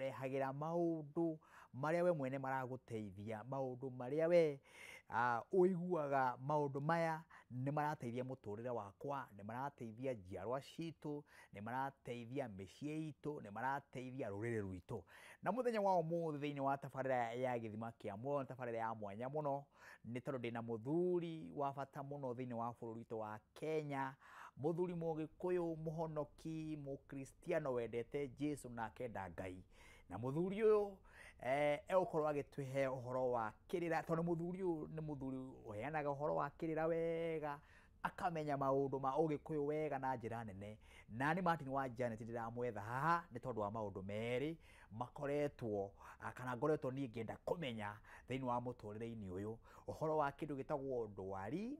Ngũkũrehagĩra maũndũ marĩa we mwene maragũteithia, maũndũ marĩa we ũiguaga maũndũ maya nĩ marateithia mũtũrĩre wakwa, nĩ marateithia njiarwa citũ, nĩ marateithia mĩciĩ itũ, nĩ marateithia rũrĩrĩ rwitũ. Na mũthenya wa ũmũthĩ thĩinĩ wa tabarĩra ya Gĩthima kĩa Muoyo, nĩ tabarĩra ya mwanya mũno, nĩ tondũ ndĩna mũthuri wa bata mũno thĩinĩ wa bũrũri witũ wa Kenya, mũthuri mũgĩkũyũ, mũhonoki, mũkristiano wendete Jesu na akenda Ngai. Na mũthuri ũyũ egũkorwo agĩtũhe ũhoro wa kĩrĩra, tondũ mũthuri ũyũ nĩ mũthuri ũheanaga ũhoro wa kĩrĩra wega, akamenya maũndũ ma ũgĩkũyũ wega na njĩra nene. Na nĩ Martin wa Janet ndĩramwetha haha nĩ tondũ wa maũndũ merĩ makoretwo kana ngoretwo niĩ ngĩenda kũmenya thĩinĩ wa mũtũrĩre-inĩ ũyũ, ũhoro wa kĩndũ gĩtagwo ndwari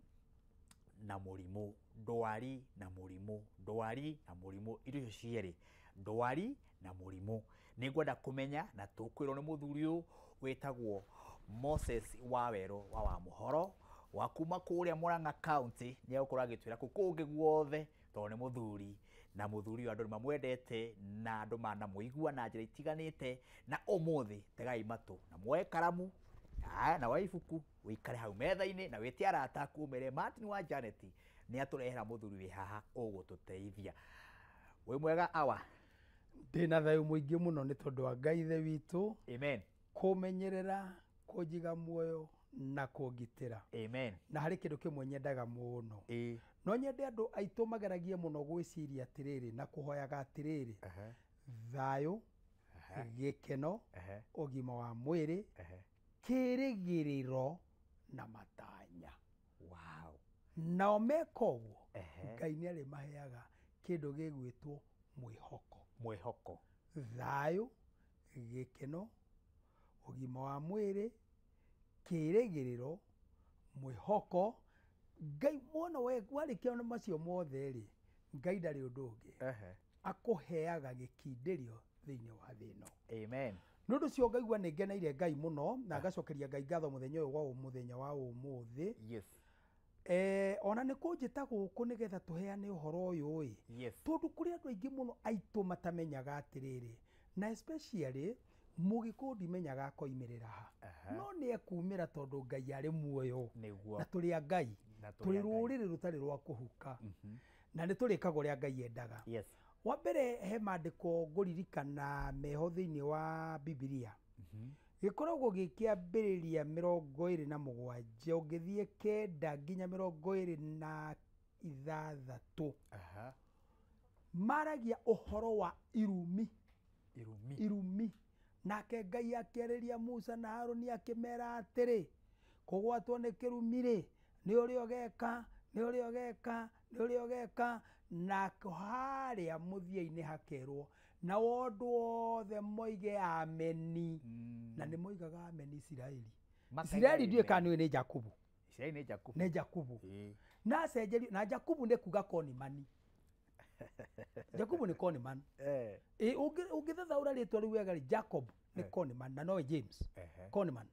na mũrimũ, ndwari na mũrimũ, ndwari na mũrimũ, indo icio cierĩ, ndwari na mũrimũ. Nĩ ngwenda kũmenya na tũkwĩrwo nĩ mũthuri ũyũ wĩtagwo Moses Wawerũ wa Wamũhoro wa kuma kũrĩa Murang'a County, nĩ egũkorwo agĩtwĩra kũu kũngĩ guothe tondũ nĩ mũthuri, na mũthuri ũyũ andũ nĩ mamwendete na andũ manamũigua na njĩra itiganĩte. Na ũmũthĩ tegai matũ na muoe karamu na woe ibuku ũikare hau metha-inĩ na wĩte arata aku ũmere Martin wa Janet nĩ atũrehera mũthuri wĩ haha ũgũtũteithia. Wĩ mwega awa? Ndĩna thayũ mũingĩ mũno nĩ tondũ wa Ngai ithe witũ. Amen. Kũmenyerera, kũnjiga muoyo na kũngitĩra. Amen. Na harĩ kĩndũ kĩmwe nyendaga mũno. No nyende andũ aitũ mageragie mũno gwĩciria atĩrĩrĩ na kũhoyaga atĩrĩrĩ, thayũ, gĩkeno, ũgima wa mwĩrĩ, kĩrĩgĩrĩro na matanya. Wow. Nao meka ũguo, Ngai nĩ arĩmaheaga kĩndũ gĩgwĩtwo mwĩhoko. Mwĩhoko. Thayũ, gĩkeno, ũgima wa mwĩrĩ, kĩrĩgĩrĩro, mwĩhoko. Ngai mwana warĩkia macio mothe rĩ, Ngai ndarĩ ũndũ ũngĩ. Akũheaga gĩkindĩrio thĩinĩ wa thĩ ĩno. Amen. Nĩ ũndũ ũcio ngaigua nĩ ngeneire Ngai mũno na ngacokeria Ngai ngatho mũthenya ũyũ wa mũthenya wa ũmũthĩ. Yes. Ona nĩ kũnjĩta gũkũ nĩgetha tũheane ũhoro ũyũ ĩ. Yes. Tondũ kũrĩ andũ aingĩ mũno aitũ matamenyaga atĩrĩrĩ, na especially mũgĩkũyũ ndimenyaga akoimĩrĩra ha. No nĩ ekumĩra tondũ Ngai arĩ muoyo. Na tũrĩ a Ngai. Tũrĩ rũrĩrĩ rũtarĩ rwa kũhuka. Na nĩ tũrĩkaga ũrĩa Ngai endaga. Yes. Wa mbere he maandĩko ngũririkana meho thĩinĩ wa Bibilia. Gĩkoragwo gĩkĩambĩrĩria 27 ũngĩthiĩ 9 nginya 26. Maragia ũhoro wa irumi. Irumi. Irumi. Nake Ngai akĩarĩria Musa na Harũni akĩmera atĩrĩ, kũgwatwo nĩ kĩrumi rĩ, nĩ ũrĩa ũgeka, nĩ ũrĩa ũgeka, nĩ ũrĩa ũgeka. Na harĩa mũthia-inĩ hakerwo nao andũ othe moige ameni. Na nĩ moigaga ameni Isiraeli. Isiraeli ndiũĩ kana nĩ Jakubu. Isiraeli nĩ Jakubu. Nĩ Jakubu. Na acenjerio na Jakubu nĩ kuga konimani. Jakubu nĩ konimani. Ũngĩthathaũra rĩtwa rĩu wega rĩ, Jacob nĩ konimani na nowe James. Konimani.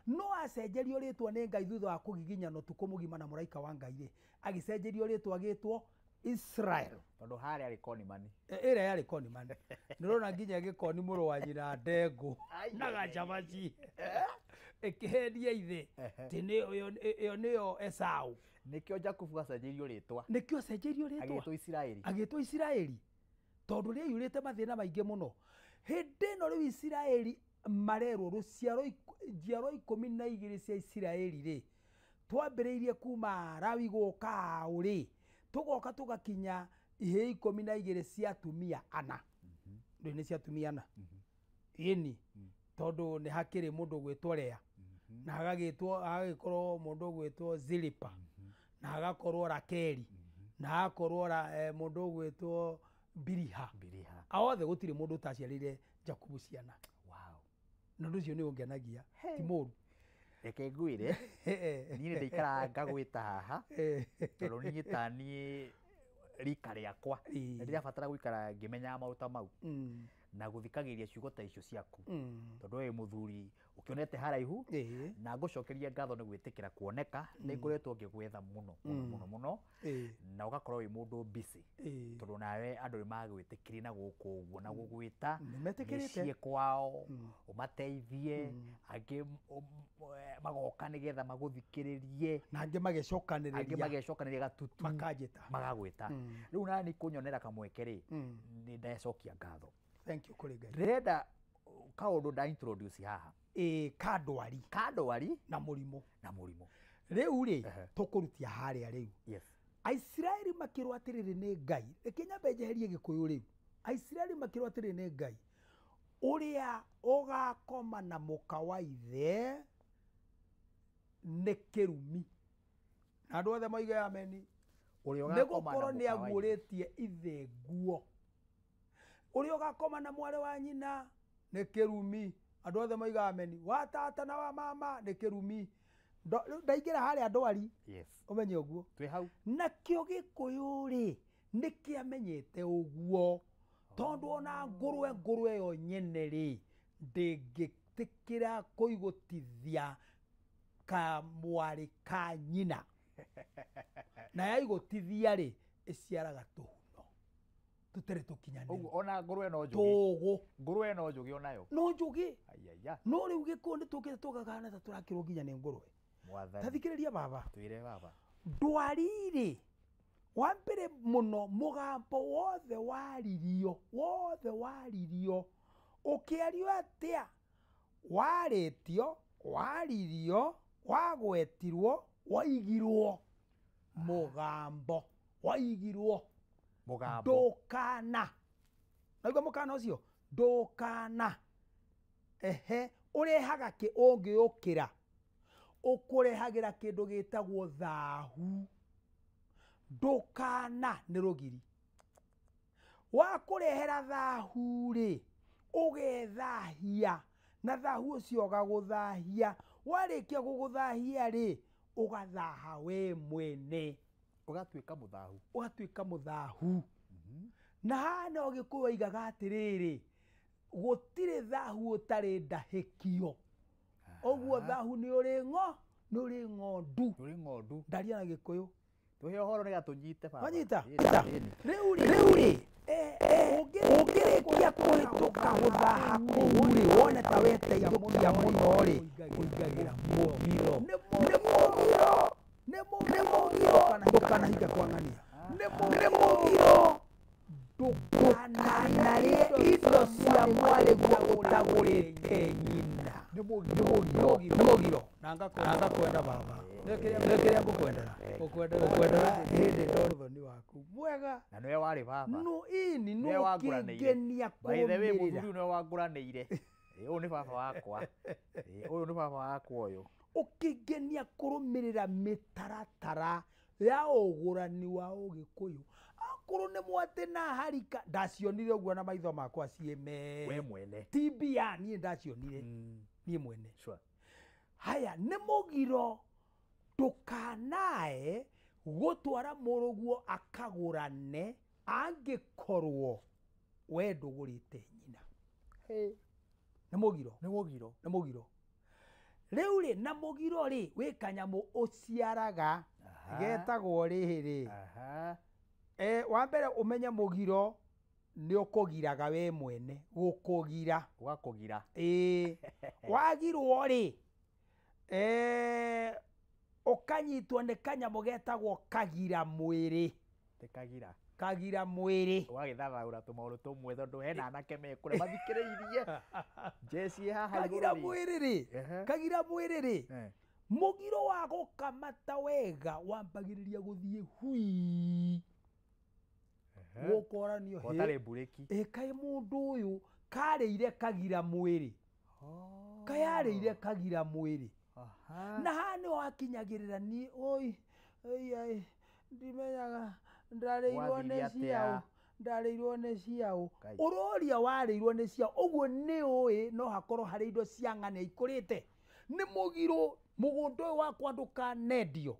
No acenjerio rĩtwa nĩ Ngai thutha wa kũgiginyana ũtukũ mũgima na mũraika wa Ngai rĩ, agĩcenjerio rĩtwa agĩtwo Israel. Tondũ harĩa arĩ konimani. Ĩrĩa yarĩ konimani. Nĩ ũrona nginya gĩkoni mũrũ wa nyina ndengũ na gacabaci ĩkĩhenia ithe atĩ ĩyo nĩyo Esau. Nĩkĩo Jakubu acenjeirio rĩtwa. Nĩkĩo acenjeirio rĩtwa. Agĩtwo Isiraeli. Agĩtwo Isiraeli. Tondũ rĩaiyũrĩte mathĩna maingĩ mũno. Hĩndĩ ĩno rĩu Isiraeli marerwo rũciaro njiarwa 12 cia Isiraeli rĩ, twambĩrĩirie kuma Lawi gũka rĩ, tũgoka tũgakinya ihĩĩ 12 cia atumia ana. Rĩu nĩ cia atumia ana. Ĩni, tondũ nĩ hakĩrĩ mũndũ ũgwĩtwo Lea, na hagagĩtwo hagagĩkorwo mũndũ ũgwĩtwo Zilipa, na hagakorwo Rakeli, na hagakorwo mũndũ ũgwĩtwo Biliha. Biliha. Othe gũtirĩ mũndũ ũtaciarĩire Jakubu ciana. Wow. Na ũndũ ũcio nĩ ũngenagia, ti mũru. Reke ngwĩre, niĩ nĩ ndĩikaraga ngagwĩta haha, tondũ niĩ ta niĩ rika rĩakwa, nĩ ndĩrabatara gũikara ngĩmenyaga maũndũ ta mau. Na gũthikagĩrĩria ciugo ta icio ciaku, tondũ we wĩ mũthuri ũkĩonete haraihu. Na ngũcokeria ngatho nĩ gwĩtĩkĩra kuoneka. Nĩ ngoretwo ngĩgwetha mũno mũno mũno mũno, na ũgakorwo wĩ mũndũ busy, tondũ nawe andũ nĩ magwĩtĩkirie na gũkũ ũguo na gũgwĩta Nĩmetĩkĩrĩte. mĩciĩ kwao ũmateithie, angĩ magoka nĩgetha magũthikĩrĩrie, na angĩ angĩ magecokanĩrĩria, magecokanĩria gatutu, makanjĩta, magagwĩta. Rĩu nani kũnyonera kamweke rĩ, nĩ ndacokia ngatho. Thank you kũrĩ Ngai. Ndĩrenda kaũndũ nda introduce haha. Ĩĩ, kandwari. Kandwari. Na mũrimũ. Na mũrimũ. Rĩu rĩ, tũkũrutia harĩa rĩu. Aisiraeli makĩrwo atĩrĩrĩ nĩ Ngai, reke nyambe njeherie Gĩkũyũ rĩu. Aisiraeli makĩrwo atĩrĩrĩ nĩ Ngai, ũrĩa ũgakoma na mũka wa ithe nĩ kĩrumi, na andũ othe moige ameni. Ũrĩa Nĩ ũgakoma na gũkorwo nĩ mũka wa ithe. aguũrĩtie ithe nguo. Ũrĩa ũgakoma na mwarĩ wa nyina nĩ kĩrumi, andũ othe moiga ameni. Wa tata na wa mama nĩ kĩrumi. Rĩu ndaingĩra harĩa ndwari. Ũmenye ũguo. Twĩ hau. Nakĩo Gĩkũyũ rĩ, nĩ kĩamenyete ũguo, tondũ ona ngũrwe, ngũrwe yo nyene rĩ, ndĩngĩtĩkĩra kũigũtithia kamwarĩ ka nyina, na yaigũtithia rĩ, ĩciaraga tũhuno tũtarĩ tũkinyanĩru. Ũguo ona ngũrwe no njũgĩ. Tũgũ. Ngũrwe no njũgĩ onayo. No njũgĩ. Aiaya. No rĩu Gĩkũyũ nĩ tũkĩte tũgagana ta tũrakĩrwo nginya nĩ ngũrwe. Mwathani. Tathikĩrĩria baba. Twĩre baba. Ndwari rĩ, wa mbere mũno, mũgambo wothe waririo, wothe waririo ũkĩario atĩa, warĩtio, waririo, wagwetirwo, waigirwo mũgambo, waigirwo mũgambo, ndũkana, naigua mũkana ũcio, ndũkana, ehe, ũrehaga kĩ ũngĩũkĩra, ũkũrehagĩra kĩndũ gĩtagwo thahu. Ndũkana nĩ rũgiri, wakũrehera thahu rĩ, ũgethahia, na thahu ũcio ũgagũthahia, warĩkia gũgũthahia rĩ, ũgathaha we mwene, ũgatuĩka mũthahu, ũgatuĩka mũthahu. Na haha no Gĩkũyũ oigaga atĩrĩrĩ, gũtirĩ thahu ũtarĩ ndahĩkio. Ũguo thahu nĩ ũrĩ ng'o, nĩ ũrĩ ng'ondu. Nĩ ũrĩ ng'ondu. Ndaria na Gĩkũyũ. Tũhe ũhoro nĩgetha tũnyite baba. Wanyita? Ĩni. Rĩu rĩ, ũngĩrĩkia kũhĩtũka gũthaha kũu rĩ, wone ta weteithũkia mũno rĩ, ũingagĩra mũgiro. Nĩ mũgiro, nĩ mũgiro, ndũkanahinga kwang'ania. Nĩ mũgiro, ndũkanarĩe indo cia mwarĩguo ũtagũrĩte nyina. Nĩ mũgiro. Nĩ mũgiro. Na ngakwenda baba. Nĩ kĩrĩa ngũkwendera. Ngũkwendera hĩndĩ ĩrĩa ũthoni waku mwega. Na nĩwe warĩ baba. No ini Nĩwe no wangũranĩire. kĩngenia By the way, kũrũmĩrĩra. mũthuri nĩwe wangũranĩire. Ũyũ nĩ baba wakwa. Ũyũ nĩ baba wakwa ũyũ. Ũkĩngenia kũrũmĩrĩra mĩtaratara ya ũgũrani wa Ũgĩkũyũ. Akorwo nĩ mwatĩ na harika, ndacionire ũguo na maitho makwa ciĩ me. We mwene. Ti mbia, niĩ ndacionire. Niĩ mwene. Haya, nĩ mũgiro ndũkanae gũtwara mũrũguo akagũrane angĩkorwo we ndũgũrĩte nyina. Nĩ mũgiro. Nĩ mũgiro. Nĩ mũgiro. Rĩu rĩ, na mũgiro rĩ, wĩ kanyamũ ũciaraga getagwo rĩrĩ. Wa mbere ũmenye mũgiro nĩ ũkũgiraga we mwene, gũkũgira. Ũgakũgira. Wagirwo rĩ, ũkanyitwo nĩ kanyamũ getagwo kagira mwĩrĩ. Nĩ kagira. Kagira mwĩrĩ. Ũgagĩthathaũra tũmaũndũ tũmwe tondũ hena anake me kũrĩa mathikĩrĩirie. Njeci haha Kagira igũrũ rĩ. mwĩrĩ rĩ. Kagira mwĩrĩ rĩ. Mũgiro wa gũkamata wega wambagĩrĩria gũthiĩ hui. Gũkoranio hĩ. Ũtarĩ mburĩki. Kaĩ mũndũ ũyũ karĩire kagira mwĩrĩ. Kayarĩire kagira mwĩrĩ. Na haha nĩho hakinyagĩrĩra niĩ, oi, oi, ai, ndimenyaga ndarĩirwo nĩ ciaũ, ndarĩirwo nĩ ciaũ. Ũroria warĩirwo nĩ ciaũ, ũguo nĩ ũĩ no hakorwo harĩ indo cia ng'ania ikũrĩte. Nĩ mũgiro, mũgũnda ũyũ wakwa ndũkanendio.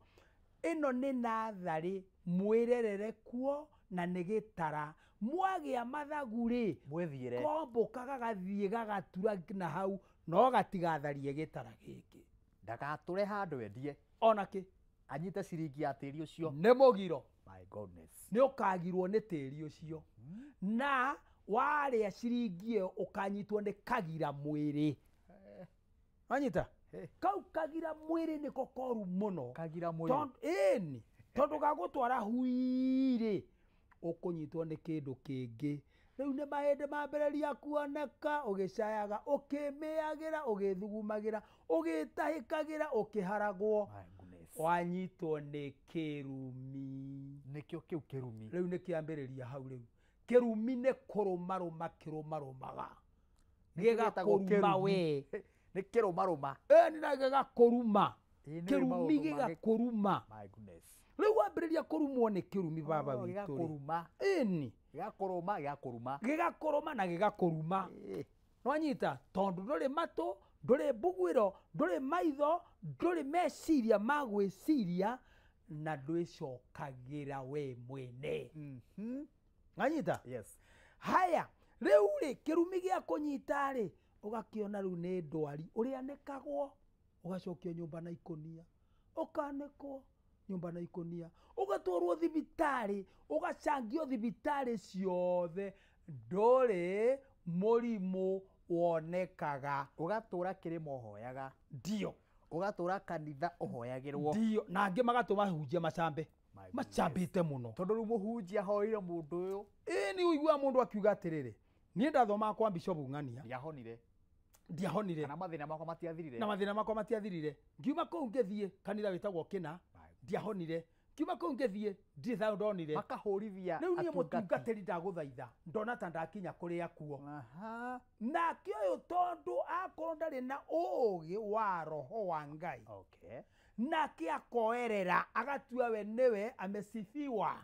Ĩno nĩ natharĩ, mwĩrerere kuo na nĩ gĩtara. Mwagĩa mathagu rĩ, Mwĩthiĩre. Kombũka gagathiĩ gagatura na hau no gatigatharie gĩtara gĩkĩ. Ndagatũre handũ endie. Ona kĩ? Anyite ciringi ya tĩri ũcio. Nĩ mũgiro. My goodness. Nĩ ũkagirwo nĩ tĩri ũcio. Na warĩa ciringi ĩyo ũkanyitwo nĩ kagira mwĩrĩ. Wanyita? Kau kagira mwĩrĩ nĩko koru mũno. Kagira mwĩrĩ. Ĩni, tondũ gagũtwara huirĩ ũkũnyitwo nĩ kĩndũ kĩngĩ. Rĩu nĩ mahĩndĩ mambĩrĩria kuoneka, ũgĩcayaga, ũkĩmĩagĩra, ũgĩthugumagĩra, ũgĩtahĩkagĩra, ũkĩharagwo. My goodness. Wanyitwo nĩ kĩrumi. Nĩkĩo kĩu kĩrumi. Rĩu nĩ kĩambĩrĩria hau rĩu. Kĩrumi nĩ kũrũmarũma kĩrũmarũmaga. Gĩgakũruma we. Nĩ kĩrũmarũma. Ĩni na gĩgakũruma. Kĩrumi gĩgakũruma. My goodness. Rĩu wambĩrĩria kũrumwo nĩ kĩrumi baba witũ. Gĩgakũruma. Ĩni. Gĩgakũrũma, gĩgakũruma. Gĩgakũrũma na gĩgakũruma. Nwanyita, tondũ ndũrĩ matũ, ndũrĩ mbuguĩro, ndũrĩ maitho, ndũrĩ meciria ma gwĩciria na ndwĩcokagĩra we mwene. Nwanyita? Yes. Haya, rĩu rĩ kĩrumi gĩa kũnyita rĩ, ũgakĩona rĩu nĩ ndwari, ũrĩanĩkagwo, ũgacokio nyũmba na ikũnia, ũkanĩkwo nyũmba na ikũnia, ũgatwarwo thibitarĩ, ũgacangio thibitarĩ ciothe, ndũrĩ mũrimũ wonekaga. Ũgatũra kĩrĩma ũhoyaga. Ndio. Ũgatũra kanitha ũhoyagĩrwo. Ndio, na angĩ magatũma hunjia macambe. Macambĩte mũno. Tondũ rĩu mũhunjia ahoire mũndũ ũyũ. Ĩĩ nĩ ũiguaga mũndũ akiuga atĩrĩrĩ, niĩ ndathomaga kwa Bishop Ng'ania. Ndiahonire. Ndiahonire. Kana mathĩna makwa matiathirire. Na mathĩna makwa matiathirire. Ngiuma kũu ngĩthiĩ kanitha wĩtagwo Kĩna. Ndiahonire. Ngiuma kũu ngĩthiĩ ndirĩ thayũ ndonire. Makahũrithia Rĩu niĩ mũtungatĩri ndagũthaitha, ndona ta ndakinya kũrĩa kuo. Nake ũyũ tondũ akorwo ndarĩ na ũũgĩ wa roho wa Ngai. Okay. Nake akoerera agatua we nĩwe amesifiwa.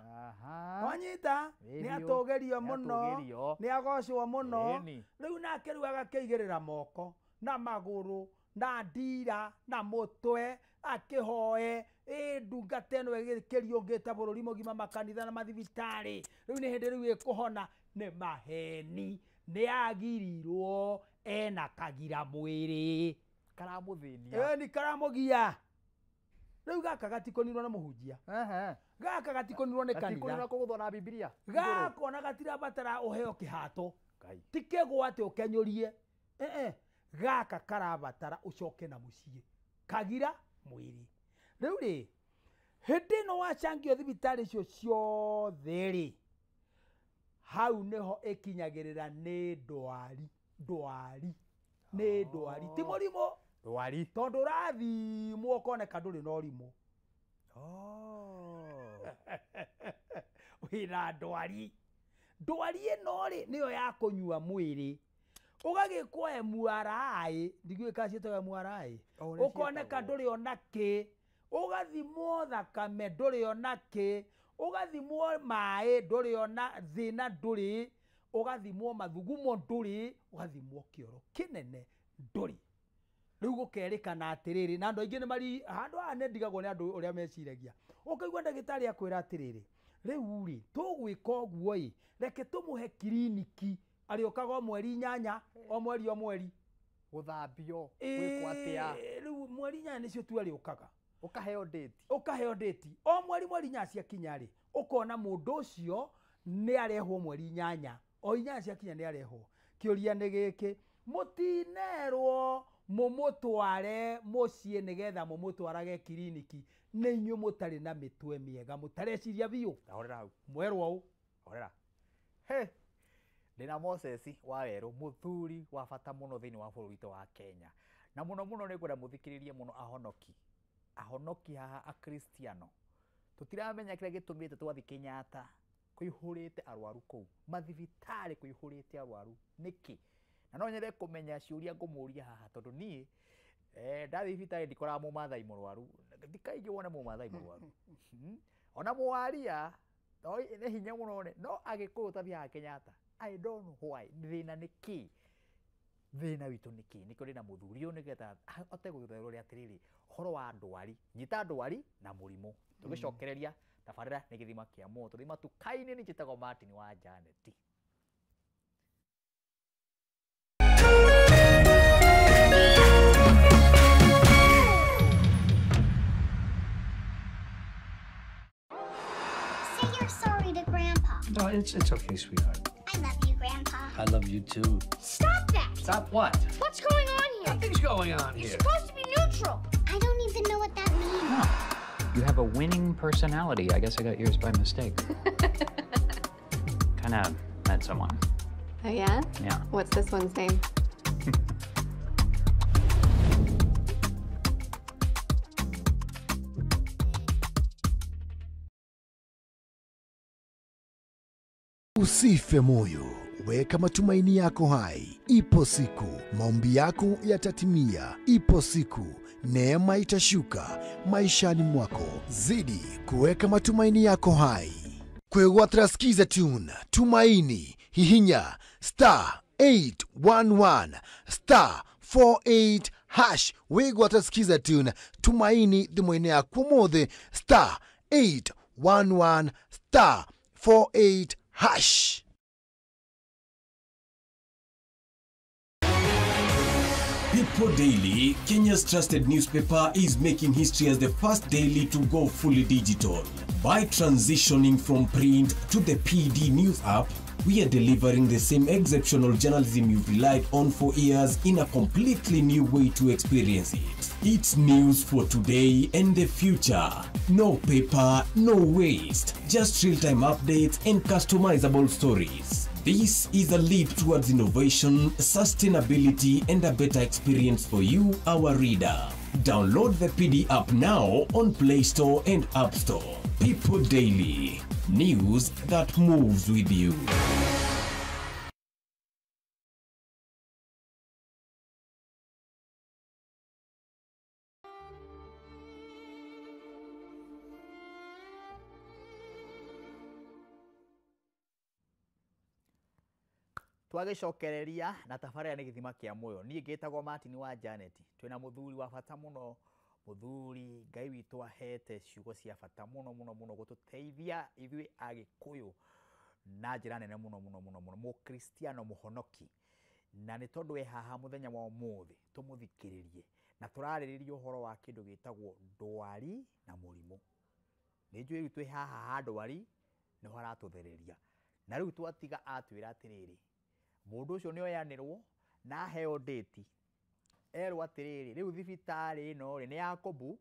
Wanyita? Nĩ atũgĩrio mũno, nĩ agocwo mũno. Rĩu nake rĩu agakĩigĩrĩra moko na magũrũ na ndira na mũtwe akĩhoe ĩ ndungata ĩno ĩgĩkĩriũngĩte bũrũri mũgima makanitha na mathibitarĩ. Rĩu nĩ hĩndĩ rĩu ĩkũhona. Nĩ maheni, nĩ agirirwo ena kagira mwĩrĩ. Karamũthĩnia. Ĩni karamũgia. Rĩu gaka gatikũninwo na mũhunjia. Gaka gatikũninwo nĩ kanitha. Gatikũninwo kũgũthwo na Bibilia. Gaka ona gatirabatara ũheo kĩhato. Ti kĩgwa atĩ ũkenyũrie. Gaka karabatara ũcoke na mũciĩ. Kagira mwĩrĩ. Rĩu rĩ, hĩndĩ ĩno wacangio thibitarĩ icio ciothe rĩ, hau nĩho ĩkinyagĩrĩra nĩ ndwari. Ndwari. Nĩ ndwari. Ti mũrimũ. Ndwari. Tondũ ũrathimwo ũkoneka ndũrĩ na ũrimũ. Wĩna ndwari. Ndwari ĩno rĩ nĩyo ya kũnyua mwĩrĩ. Ũgagĩkwo MRI, ndigiũĩ kana ciĩtagwo MRI. Ũkoneka ndũrĩ ona kĩ. Ũgathimwo thakame ndũrĩ ona kĩ. Ũgathimwo maĩ ndũrĩ ona thĩna ndũrĩ. Ũgathimwo mathugumo ndũrĩ. Ũgathimwo kĩoro kĩnene ndũrĩ. Rĩu gũkerĩkana atĩrĩrĩ, na andũ aingĩ nĩ mari handũ haha nĩ ndigagwo nĩ andũ ũrĩa meciragia. Ũkaigua ndagĩtarĩ akwĩra atĩrĩrĩ, rĩu rĩ tũgwĩka ũguo ĩ, reke tũmũhe kiriniki arĩũkaga o mweri 8, o mweri o mweri. Gũthambio, gwĩkwo atĩa? Rĩu mweri 8 nĩcio tu arĩũkaga. Ũkaheo date. Ũkaheo date. O mweri mweri 8 ciakinya rĩ, ũkona mũndũ ũcio nĩ arehwo mweri 8. O 8 ciakinya nĩ arehwo. Kĩũria nĩ gĩkĩ, mũtinerwo mũmũtware mũciĩ nĩgetha mũmũtwarage kiriniki, nĩ inyuĩ mũtarĩ na mĩtwe mĩega, mũtareciria biũ. Horera hau. Mwerwo ũũ. Horera. He. Ndĩna Moses wa Werũ, mũthuri wa bata mũno thĩinĩ wa bũrũri witũ wa Kenya. Na mũno mũno nĩ ngwenda mũthikĩrĩrie mũno ahonoki. Ahonoki haha akristiano. Tũtiramenya kĩrĩa gĩtũmĩte twathiĩ Kenyatta kũihũrĩte arwaru kũu. Mathibitarĩ kũihũrĩte arwaru. Nĩkĩ? Na no nyende kũmenya ciũria ngũmũria haha tondũ niĩ ndathiĩ thibitarĩ ndikoraga mũmathai mũrwaru. Ti kaingĩ wone mũmathai mũrwaru. Ona mũwaria nĩ hinya mũno nĩ, no Agĩkũyũ tathiaga Kenyatta. I don't know why. Thĩna nĩ kĩ? Thĩna witũ nĩ kĩ? Nĩkĩo ndĩna mũthuri ũyũ nĩgetha ahote gũtherũria atĩrĩrĩ, ũhoro wa ndwari, nyita ndwari na mũrimũ. Tũgĩcokereria Tabarĩra nĩ gĩthima kĩa muoyo. Tũrĩ matuka-inĩ, nĩ njĩtagwo Martin wa Janet. Say you're sorry to Grandpa. No, it's okay, sweetheart. I love you, Grandpa. I love you too. Stop that! Stop what? What's going on here? Nothing's going on You're here. supposed to be neutral. I don't even know what that means. You have a winning personality. I guess I got yours by mistake. Kinda met someone. Oh, yeah? Yeah. What's this one's name? Usife moyo, weka matumaini yako hai. Ipo siku maombi yako yatatimia. Ipo siku neema itashuka maishani mwako. Zidi kuweka matumaini yako hai. Kwegwatira Skiza Tune, Tumaini, hihinya star 811 star 48 hash. Wigwatira Skiza Tune, Tumaini thimũ-inĩ yaku ũmũthĩ star 811 star 48 hash. People Daily, Kenya's trusted newspaper, is making history as the first daily to go fully digital. By transitioning from print to the PD News app, we are delivering the same exceptional journalism you've relied on for years in a completely new way to experience it. It's news for today and the future. No paper, no waste. Just real-time updates and customizable stories. This is a leap towards innovation, sustainability, and a better experience for you, our reader. Download the PD app now on Play Store and App Store. People Daily, news that moves with you. Twagicokereria na tabarĩra nĩ gĩthima kĩa muoyo. Niĩ ngĩtagwo Martin wa Janet. Twĩna mũthuri wa bata mũno, mũthuri Ngai witũ ahete ciugo cia bata mũno mũno mũno gũtũteithia ithuĩ Agĩkũyũ na njĩra nene mũno mũno mũno mũno, Mũkristiano mũhonoki. Na nĩ tondũ e haha mũthenya wa ũmũthĩ tũmũthikĩrĩrie na tũrarĩrĩria ũhoro wa kĩndũ gĩtagwo ndwari na mũrimũ. Nĩ njũĩ rĩu twĩ haha ha ndwari nĩho haratũthereria, na rĩu twatiga atwĩra atĩrĩrĩ, mũndũ ũcio nĩ oyanĩrwo na aheo ndĩti, erwo atĩrĩrĩ, rĩu thibitarĩ ĩno rĩ nĩ ya kũbook,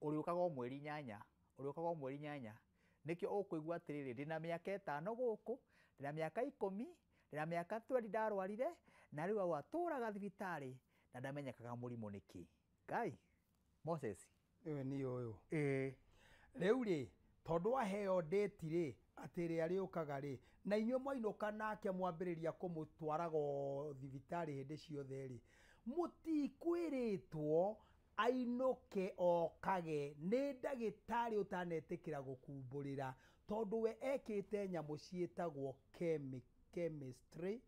ũrĩũkaga o mweri 8, ũrĩũkaga o mweri 8. Nĩkĩo ũkũigua atĩrĩrĩ, ndĩna mĩaka 5 gũkũ, ndĩna mĩaka 10, ndĩna mĩaka 20 ndarwarire, na rĩu hau atũraga thibitarĩ na ndamenyekaga mũrimũ nĩ kĩ. Ngai, Moses. Ĩwe nĩ ũyũ. Ĩĩ. Rĩu rĩ, tondũ aheo ndĩti rĩ, atĩ ĩrĩa arĩũkaga rĩ, na inyuĩ mwainũka nake mwambĩrĩria kũmũtwaraga o thibitarĩ hĩndĩ ciothe rĩ, mũtikwĩrĩtwo ainũke okage nĩ ndagĩtarĩ ũtanetĩkĩra gũkumbũrĩra, tondũ we ekĩte nyamũ ciĩtagwo chemistry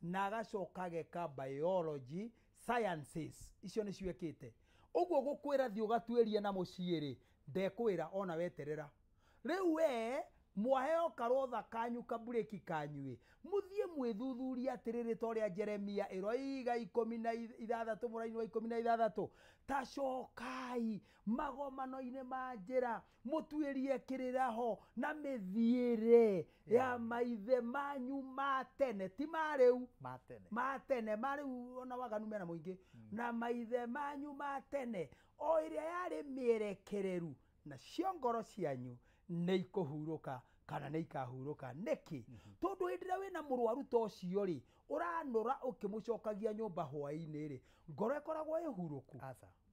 na agacoka ageka biology sciences, icio nĩcio ekĩte. Ũguo gũkwĩra thiĩ ũgatuĩrie na mũciĩ rĩ, ndekwĩra ona weterera. Rĩu we mwaheo karotha kanyu kabureki kanyu mũthiĩ mwĩthuthurie atĩrĩrĩ ta ũrĩa Jeremia ĩroiga 16 mũraini wa 16, ta cokai magomano-inĩ ma njĩra mũtuĩrie kĩrĩraho na mĩthiĩre ya maithe manyu ma tene, ti ma rĩu, ma tene, ma rĩu ona waganu mena mũingĩ, na maithe manyu ma tene o ĩrĩa yarĩ mĩerekereru, nacio ngoro cianyu nĩ ikũhurũka kana nĩ ikahurũka. Nĩkĩ? Tondũ hĩndĩ ĩrĩa wĩna mũrwaru ta ũcio rĩ, ũranũra ũkĩmũcokagia nyũmba hwaĩ-inĩ rĩ, ngoro ĩkoragwo ĩhurũku,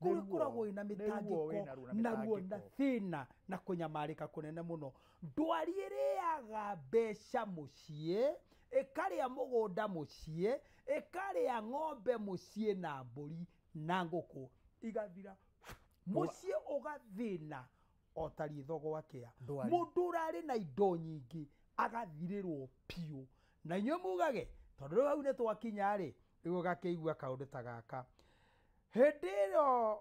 ngoro ĩkoragwo ĩna mĩtangĩko na ruo na thĩna na kũnyamarĩka kũnene mũno. Ndwari ĩrĩaga mbeca mũciĩ, ĩkarĩa mũgũnda mũciĩ, ĩkarĩa ng'ombe mũciĩ na mbũri na ngũkũ, igathira mũciĩ ũgathĩna o ta ritho gwakĩa. Mũndũ ũrarĩ na indo nyingĩ agathirĩrwo piũ. Na inyuĩ mugage tondũ rĩu hau nĩ twakinya rĩ, rĩu ũgakĩigua kaũndũ ta gaka. Hĩndĩ ĩyo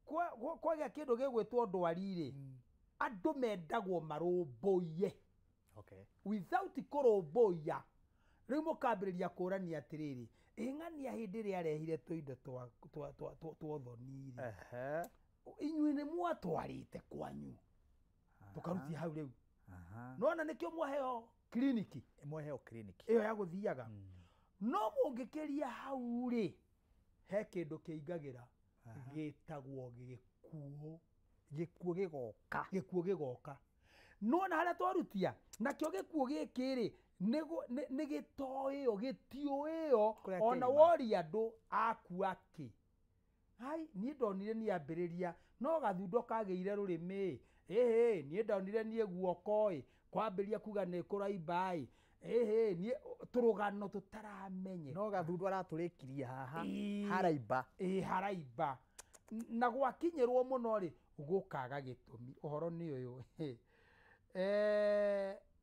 Kwagĩa kĩndũ gĩgwĩtwo ndwari rĩ, andũ mendagwo marũmbũiye. Okay. Without kũrũmbũiya, rĩu mũkambĩrĩria kũrania atĩrĩrĩ, ĩng'ania hĩndĩ ĩrĩa arehire tũindo twa ũthoni rĩ, inyuĩ nĩ mwatwarĩte kwanyu tũkarutia hau rĩu. Nona nĩkĩo mwaheo kliniki, mwaheo kliniki ĩyo ya gũthiaga. No mũngĩkĩria hau rĩ, he kĩndũ kĩingagĩra gĩtagwo gĩkuũ. Gĩkuũ gĩgoka. Gĩkuũ gĩgoka. Nona harĩa twarutia, nakĩo gĩkuũ gĩkĩ rĩ, nĩ gĩtoĩo, gĩtiũĩo, ona woria andũ akua kĩ. Hai, niĩ ndonire niĩ ambĩrĩria, no gathundo kagĩire rũrĩmĩ, ĩhĩ, niĩ ndonire niĩ guoko ĩ, kwambĩrĩria kuga nĩ kũraimba ĩ, ĩhĩ, niĩ tũrũgano tũtaramenyeka. No gathundo aratũrĩkirie haha, haraimba. Ĩ, haraimba. Na gwakinyĩrwo mũno rĩ, gũkaga gĩtũmi. Ũhoro nĩ ũyũ.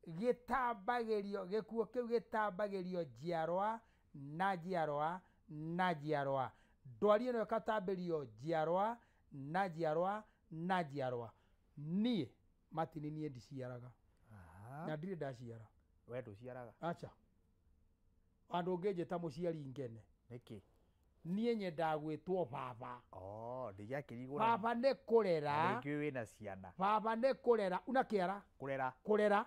Gĩtambagĩrio, gĩkuũ kĩu gĩtambagĩrio njiarwa na njiarwa na njiarwa. Ndwari ĩno ĩgatambĩrio njiarwa na njiarwa na njiarwa. Niĩ Martin niĩ ndiciaraga. Na ndirĩ ndaciara. We ndũciaraga? Acha. Andũ ũngĩnjĩta mũciari ngene. Nĩkĩ? Niĩ nyendaga gwĩtwo baba. Oh, ndingĩakĩrigwo. Baba nĩ kũrera. Rĩngĩ wĩna ciana. Baba nĩ kũrera. Una kĩara? Kũrera. Kũrera.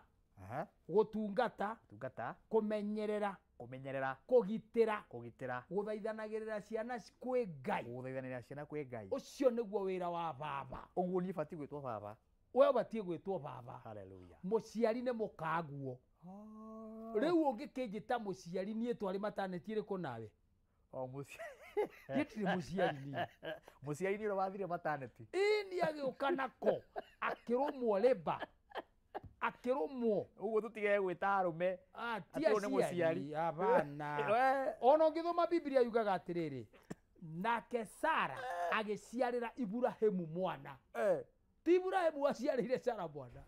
Gũtungata. Gũtungata. Kũmenyerera. Kũmenyerera. Kũgitĩra. Kũgitĩra. Gũthaithanagĩrĩra ciana kwĩ Ngai. Gũthaithanĩrĩra ciana kwĩ Ngai. Ũcio nĩguo wĩra wa baba. Ũguo niĩ batiĩ gwĩtwo baba. We ũbatiĩ gwĩtwo baba. Hallelujah. Mũciari nĩ mũkaguo. Rĩu ũngĩkĩnjĩta mũciari niĩ twarĩ mataneti ĩrĩkũ nawe? O mũciari. Niĩ ndirĩ mũciari niĩ. Mũciari nĩ ũrĩa wathire mataneti. Ĩĩ nĩ agĩũka nako akĩrũmwo lĩba. Akĩrũmwo. Ũguo tũtige gwĩta arũme. Ti aciari. Hapana. Ona ũngĩthoma Biblia yugaga atĩrĩrĩ, nake Sara agĩciarĩra Iburahĩmu mwana. Ti Iburahĩmu aciarĩire Sara mwana.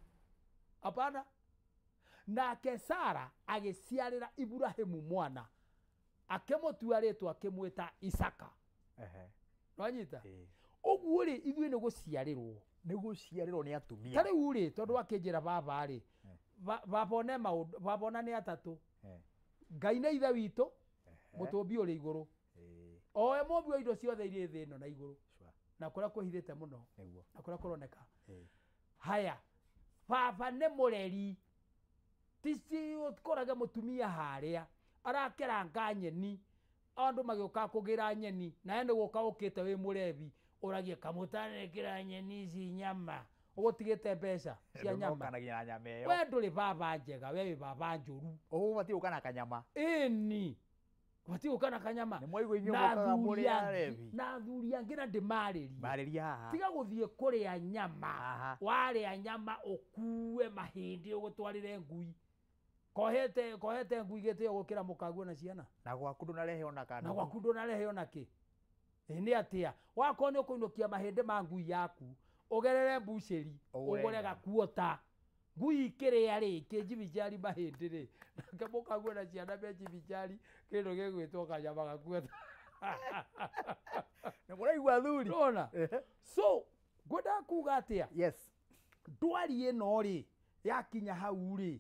Hapana. Nake Sara agĩciarĩra Iburahĩmu mwana. Akĩmũtua rĩtwa akĩmwĩta Isaka. Nwanyita? Ũguo rĩ, ithuĩ nĩ gũciarĩrwo. Nĩ gũciarĩrwo nĩ atumia. Ta rĩu rĩ, tondũ akĩnjĩra baba rĩ, baba one maũndũ, baba ona nĩ atatũ. Ngai nĩ ithe witũ, mũtũmbi ũrĩ igũrũ. Owe mũmbi wa indo ciothe irĩ thĩ ĩno na igũrũ. Na kũrĩa kwĩhithĩte mũno. Na kũrĩa kũroneka. Haya, baba nĩ mũreri. Tici ũkorage mũtumia harĩa arakeranga nyeni, andũ magĩũka kũgĩra nyeni, nawe nĩ gũka ũkĩte wĩ mũrebi, ũragie kamũtanekĩra nyeni ici nyama, ũgũtigĩte mbeca cia nyama. We ndũrĩ baba njega, we wĩ baba njũru. Ũguo ũbatiĩ gũka na kanyama. Ĩni. Ũbatiĩ gũka na kanyama. Nĩ mwaigua inyuĩ mũkaga mũrĩ arebi. Na athuri angĩ na ndĩmarĩrie. Marĩrie haha. Tiga gũthiĩ kũrĩa nyama. Warĩa nyama ũkue mahĩndĩ ũgũtwarĩre ngui. Kohete ngui gĩtĩo gũkĩra mũkaguo na ciana. Na gwaku ndũnarehe ona kana. Na gwaku ndũnarehe ona kĩ. Nĩ atĩa? Wakorwo nĩ ũkũinũkia mahĩndĩ ma ngui yaku, ũgerere mbucĩri, ũgũre gakuota. Ngui ikĩrĩa rĩ, kĩnjibijari mahĩndĩ rĩ, nake mũkaguo na ciana me njibijari kĩndũ gĩgwĩtwo kanyama gakuota. Nĩ mũraigua athuri? Nĩwona? So, ngwendaga kuga atĩa? Yes. Ndwari ĩno rĩ, yakinya hau rĩ,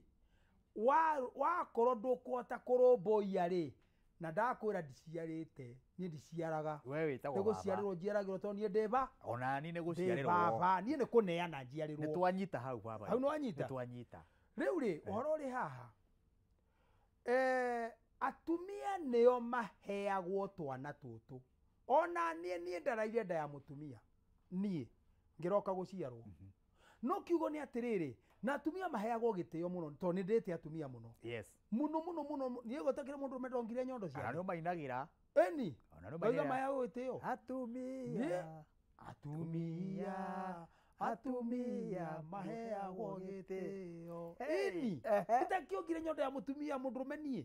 wakorwo ndũkũhota kũrũmbũiya rĩ, na ndakwĩra ndiciarĩte, niĩ ndiciaraga. We wĩtagwo baba. Nĩ gũciarĩrwo njiaragĩrwo tondũ niĩ ndĩ ba. Ona niĩ nĩ gũciarĩrwo. Baba, niĩ nĩ kũneana njiarĩrwo. Nĩ twanyita hau baba. Hau nĩ wanyita? Nĩ twanyita. Rĩu rĩ, ũhoro ũrĩ haha. Atumia nĩo maheagwo twana tũtũ. Ona niĩ ndaraire nda ya mũtumia. Niĩ ngĩroka gũciarwo. No kiugo nĩ atĩrĩrĩ, na atumia maheagwo gĩtĩo mũno tondũ nĩ ndĩte atumia mũno. Yes. Mũno mũno mũno. Niĩ gũtakĩrĩ mũndũ ũrũme ndongire nyondo ciake. Ona nĩo mainagĩra. Ĩni. Ona nĩo Ndauga mainagĩra. maheagwo gĩtĩo. Atumia. Atumia. Atumia maheagwo gĩtĩo. Ĩni. Itakĩongire nyondo ya mũtumia mũndũrũme niĩ.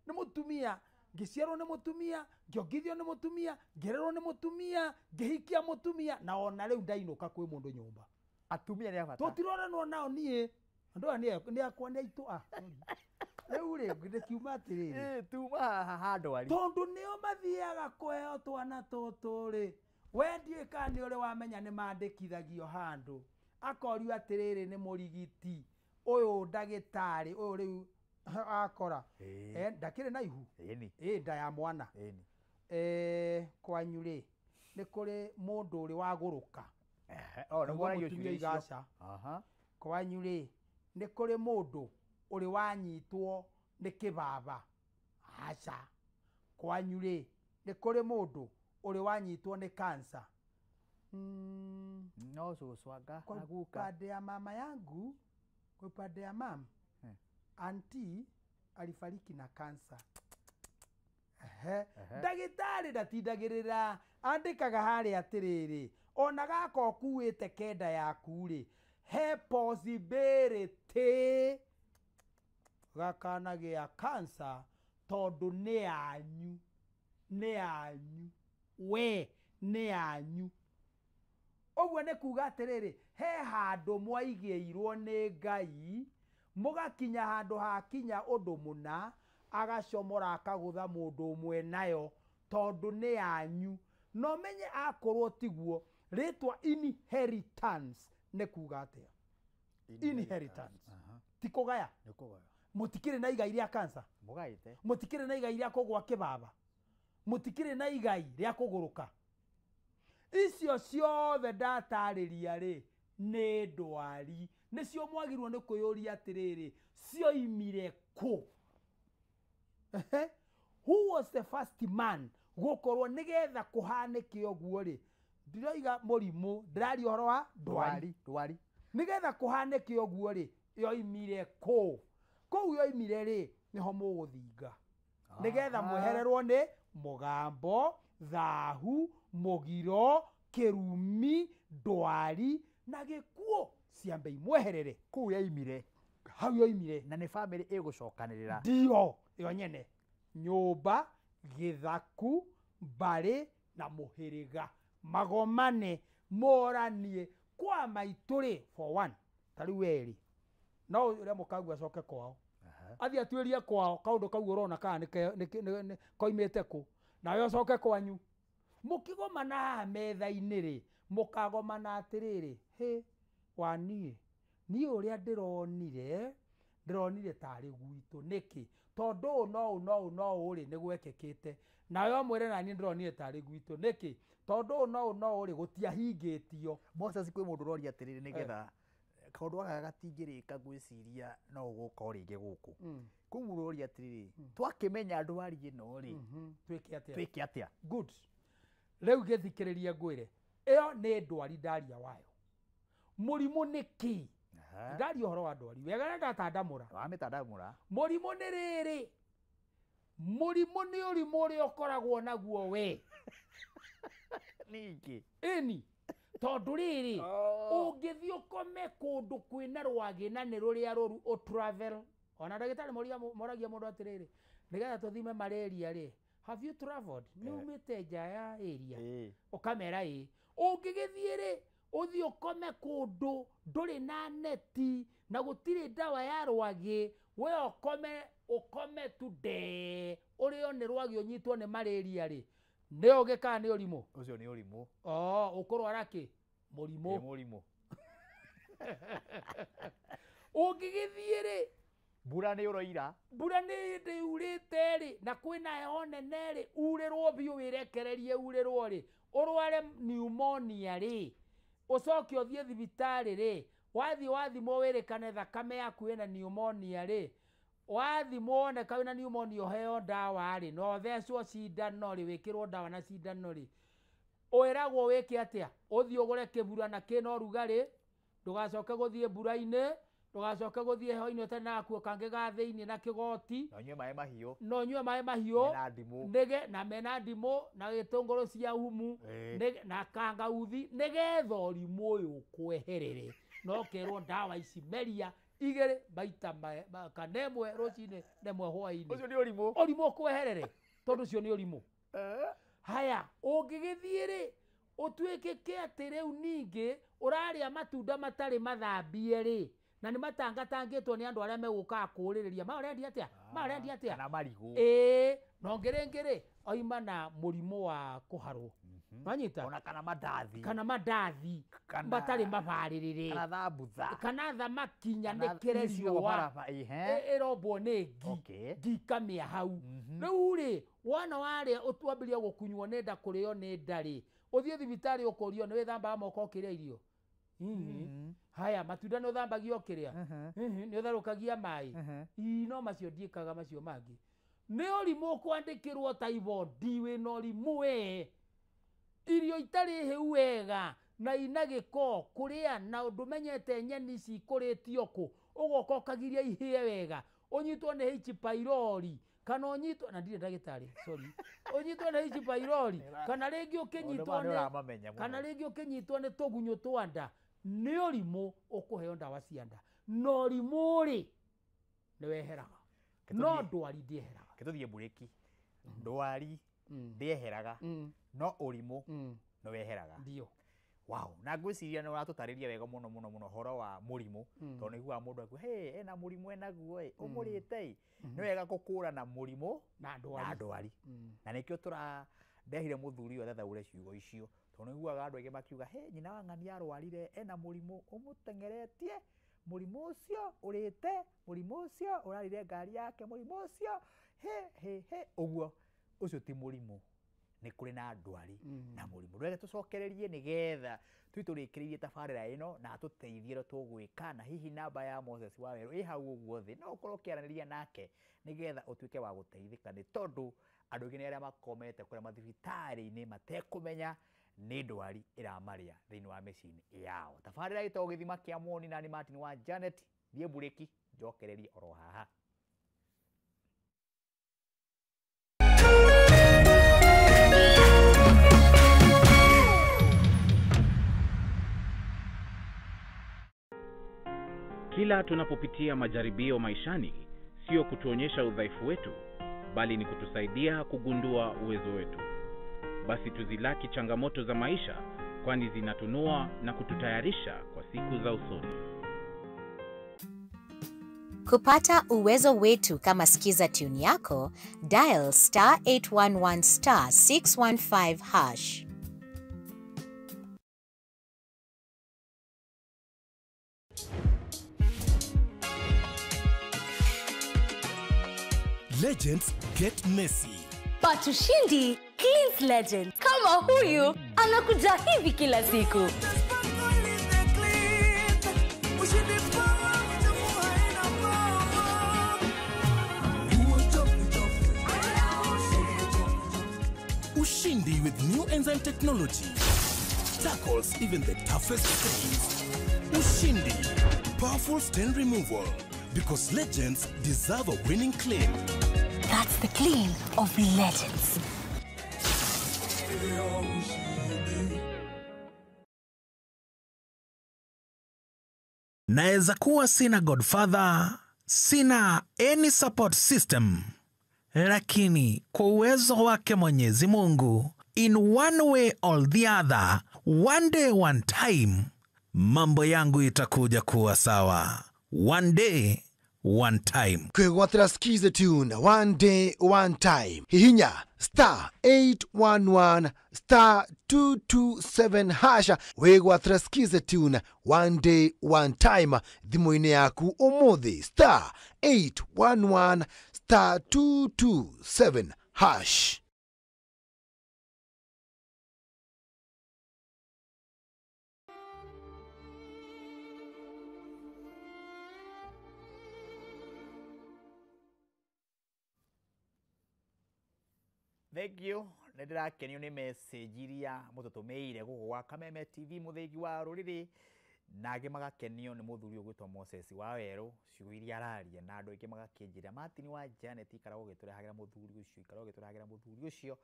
Nĩ mũtumia. Ngĩciarwo nĩ mũtumia, ngĩongithio nĩ mũtumia, ngĩrerwo nĩ mũtumia, ngĩhikia mũtumia, na ona rĩu ndainũka kwĩ mũndũ nyũmba. Atumia nĩ a bata. Tũtiroranwo nao niĩ. Andũ aya nĩ akwa nĩ aitũ a. Rĩu rĩ, ndĩkiuma atĩrĩrĩ. Tuma haha handũ arĩ. Tondũ nĩo mathiaga kũheo twana tũtũ rĩ, We ndiũĩ kana nĩ ũrĩ wamenya nĩ mandĩkithagio handũ akorio atĩrĩrĩ nĩ mũrigiti ũyũ ndagĩtarĩ ũyũ rĩu akora ndakĩrĩ na ihu ĩ nda ya mwana kwanyu rĩ nĩ kũrĩ mũndũ ũrĩ wagũrũka mũtumia igaca kwanyu rĩ nĩ kũrĩ mũndũ ũrĩ wanyitwo nĩ kĩbaba aca kwanyu rĩ nĩ kũrĩ mũndũ ũrĩ wanyitwo nĩ kansa no cũcwanga kwa upande ya mama yangu kwa upande ya mam auntie alifariki na kansa. Ndagĩtarĩ ndatindagĩrĩra andĩkaga harĩa atĩrĩrĩ ona gaka ũkuĩte kenda yaku rĩ he possibility gakanagĩa kansa tondũ nĩ yanyu nĩ yanyu we nĩ yanyu ũguo nĩ kuga atĩrĩrĩ he handũ mwaigĩirwo nĩ Ngai mũgakinya handũ hakinya ũndũ mũna agacomora akagũtha mũndũ ũmwe nayo tondũ nĩ yanyu no menye akorwo tiguo rĩtwa inheritance nĩ kuga atĩa inheritance ti kũgaya mũtikĩrĩ na igai rĩa kansa mũtikĩrĩ na igai rĩa kũgwa kĩbaba mũtikĩrĩ na igai rĩa kũgũrũka icio ciothe ndatarĩria rĩ nĩ ndwari nĩcio mwagirwo nĩ kwĩyũria atĩrĩrĩ cioimire kũ. Who was the first man gũkorwo nĩgetha kũhanĩke ũguo rĩ ndiroiga mũrimũ ndĩraria ũhoro wa ndwari ndwari nĩgetha kũhanĩke ũguo rĩ yoimire kũ kũu yoimire rĩ nĩho mũgũthinga nĩgetha mwehererwo nĩ mũgambo thahu mũgiro kĩrumi ndwari na gĩkuũ ciambe imweherere kũu yaimire hau yoimire na nĩ bamĩrĩ ĩgũcokanĩrĩra ndio ĩyo nyene nyũmba gĩthaku mbarĩ na mũhĩrĩga magomane moranie kwa maitũ rĩ for one ta rĩu werĩ no ũrĩa mũkagu acoke kwao athiĩ atuĩrie kwao kaũndũ kau ũrona kana nĩ koimĩte kũ nawe ũcoke kwanyu mũkĩgomana haha metha-inĩ rĩ mũkagomana atĩrĩrĩ hĩ wa niĩ niĩ ũrĩa ndĩronire tarĩ gwitũ nĩkĩ tondũ ũũ no ũũ no ũũ no ũũ rĩ nĩ gwekĩkĩte nawe ũmwĩre naniĩ ndĩronire tarĩ gwitũ nĩkĩ tondũ ũũ no ũũ no ũũ rĩ gũtiahingĩtio. Moses kwĩ mũndũ ũroria atĩrĩrĩ nĩgetha kaũndũ gaka gatingĩrĩka ngwĩciria no ũgũka o rĩngĩ gũkũ kwĩ mũndũ ũroria atĩrĩrĩ twakĩmenya ndwari ĩno rĩ twĩke atĩa twĩke atĩa. Good rĩu gĩthikĩrĩrie ngwĩre ĩyo nĩ ndwari ndaria wayo mũrimũ nĩ kĩ ndaria ũhoro wa ndwari wega na ndatandamũra wamĩtandamũra mũrimũ nĩ rĩrĩ mũrimũ nĩ ũrimũ ũrĩa ũkoragwo naguo we ningĩ ĩni tondũ rĩrĩ ũngĩthiĩ ũkome kũndũ kwĩna rwagĩ na nĩ rũrĩa rũru ũtravel ona ndagĩtarĩ moragia mũndũ atĩrĩrĩ nĩgetha tũthime malaria rĩ have you traveled nĩ umĩte nja ya area ũkamera ĩ ũngĩgĩthiĩ rĩ ũthiĩ ũkome kũndũ ndũrĩ na neti na gũtirĩ ndawa ya rwagĩ we ũkome tu ndee ũrĩo nĩ rwagĩ ũnyitwo nĩ malaria rĩ nĩ ũgĩ kana nĩ ũrimũ ũcio nĩ ũrimũ ũkũrwara kĩ mũrimũ mũrimũ ũngĩgĩthiĩ rĩ mbura nĩ ũroira mbura nĩ hĩndĩ yurĩte rĩ na kwĩna heho nene rĩ urĩrwo biũ wĩrekererie urĩrwo rĩ ũrware pneumonia rĩ ũcoke ũthiĩ thibitarĩ rĩ wathiĩ wathimwo wĩrĩkane thakame yaku ĩna pneumonia rĩ wathimwo woneka wĩna pneumonia ũheo ndawa rĩ na ũthecwo cindano rĩ wĩkĩrwo ndawa na cindano rĩ wĩragwo wĩke atĩa ũthiĩ ũgũre kĩburana kĩna ũrugarĩ ndũgacoke gũthiĩ mbura-inĩ ndũgacoke gũthiĩ heho-inĩ ũtarĩ na gakuo kangĩ ga thĩinĩ na kĩgoti na ũnyue maĩ mahiũ na ũnyue maĩ mahiũ mena ndimũ nĩge na mena ndimũ na gĩtũngũrũ cia humu na kangauthi nĩgetha ũrimũ ũyũ ũkweherere na ũkerwo ndawa ici meria igĩrĩ maita kana ĩmwe rũcinĩ na ĩmwe hwaĩ-inĩ ũcio nĩ ũrimũ ũrimũ ũkweherere tondũ ũcio nĩ ũrimũ. Haya ũngĩgĩthiĩ rĩ ũtuĩkĩke atĩ rĩu ningĩ ũrarĩa matunda matarĩ mathambie rĩ na nĩ matangatangĩtwo nĩ andũ arĩa megũkaga kũũrĩrĩria ma ũrendia atĩa ma ũrendia atĩa kana marigũ ĩĩ na ũngĩ rĩngĩ rĩ oima na mũrimũ wa kũharwo Wanyita? Ona kana mandathi. Kana mandathi matarĩ mabarĩrĩre. Kana thambutha. Kana thamaki nyanĩkĩre riũa. Ĩrombwo nĩ ngi. Ngi ikamĩa hau. Rĩu rĩ, wona warĩa ũtwambĩrĩria gũkunywo nĩ nda kũrĩo nĩ nda rĩ, ũthiĩ thibitarĩ ũkũrio nĩ wĩthambaga moko ũkĩrĩa irio. Haya, matunda nĩ ũthambagia ũkĩrĩa. Nĩ ũtherũkagia maĩ. Ii, no macio ndiĩkaga macio mangĩ. Nĩ ũrimũ ũkwandĩkĩrwo typhoid wĩna ũrimũ we. Irio itarĩ hĩu wega na ina gĩko kũrĩa na ndũmenyete nyeni ici ikũrĩtio kũ, ũgoka ũkagiria ihĩe wega, ũnyitwo nĩ H pylori kana ũnyitwo na ndirĩ ndagĩtarĩ, sorry, ũnyitwo nĩ H pylori kana rĩngĩ ũkĩnyitwo nĩ kana rĩngĩ ũkĩnyitwo nĩ tũgunyũ twa nda, nĩ ũrimũ ũkũheo ndawa cia nda. Na ũrimũ rĩ nĩ weheraga, no ndwari ndĩeheraga. Tũthiĩ mburĩki. Ndwari ndĩeheraga, no ũrimũ nĩ weheraga. Ndio. Wow, na ngwĩciria nĩ ũratũtarĩria wega mũno mũno mũno ũhoro wa mũrimũ, tondũ nĩ iguaga mũndũ akiuga, hey, ena mũrimũ enaguo ĩ, ũmũrĩte ĩ. Nĩ wega gũkũrana mũrimũ na ndwari. Na nĩkĩo tũrandehire mũthuri ũyũ athathaũre ciugo icio, tondũ nĩ iguaga andũ aingĩ makiuga, hey, nyina wa ng'ania arwarire, ena mũrimũ ũmũteng'eretie, mũrimũ ũcio ũrĩte, mũrimũ ũcio ũrarire ngari yake, mũrimũ ũcio he he he, ũguo ũcio ti mũrimũ. Nĩ kũrĩ na ndwari na mũrimũ. Reke tũcokererie nĩgetha tũthiĩ tũrĩkĩrĩrie tabarĩra ĩno na atũteithie ũrĩa tũgwĩka, na hihi namba ya Moses Wawerũ ĩ hau ũguo thĩ, no ũkorwo ũkĩaranĩria nake nĩgetha ũtuĩke wa gũteithĩka, nĩ tondũ andũ aingĩ nĩ arĩa makomete kũrĩa mathibitarĩ-inĩ matekũmenya nĩ ndwari ĩramarĩa thĩinĩ wa mĩciĩ-inĩ yao. Tabarĩra ĩtagwo Gĩthima kĩa Muoni na nĩ Martin wa Janet. Thiĩ mburĩki njokererie oro haha. Kila tunapopitia majaribio maishani, sio kutuonyesha udhaifu wetu, bali ni kutusaidia kugundua uwezo wetu. Basi tuzilaki changamoto za maisha, kwani zinatunua na kututayarisha kwa siku za usoni. Kupata uwezo wetu kama Skiza tune yako, dial *811 *615#. Legends get messy. But ushindi cleans legend. Kama huyu anakuja hivi kila siku. Ushindi with new enzyme technology tackles even the toughest stains. Ushindi, powerful stain removal, because legends deserve a winning clean. That's the clean of legends. Naeza kuwa sina godfather, sina any support system, lakini kwa uwezo wake Mwenyezi Mungu, in one way or the other, one day one time, mambo yangu itakuja kuwa sawa. One day, one time. Kwĩgwatĩra Skiza tune one day one time. Hihinya *811 *227# wĩgwatĩra Skiza tune one day one time thimũ-inĩ yaku ũmũthĩ *811 *227#. Thank you. Nĩ ndĩrakenio nĩ message iria mũtũtũmĩire gũkũ gwa Kameme TV mũthĩgi wa rũrĩrĩ, na angĩ magakenio nĩ mũthuri ũgwĩtwo Moses Wawerũ, ciugo iria araria, na andũ aingĩ magakĩnjĩra Martin wa Janet ikara ũgĩtũrehagĩra mũthuri ũcio, ikara ũgĩtũrehagĩra mũthuri ũcio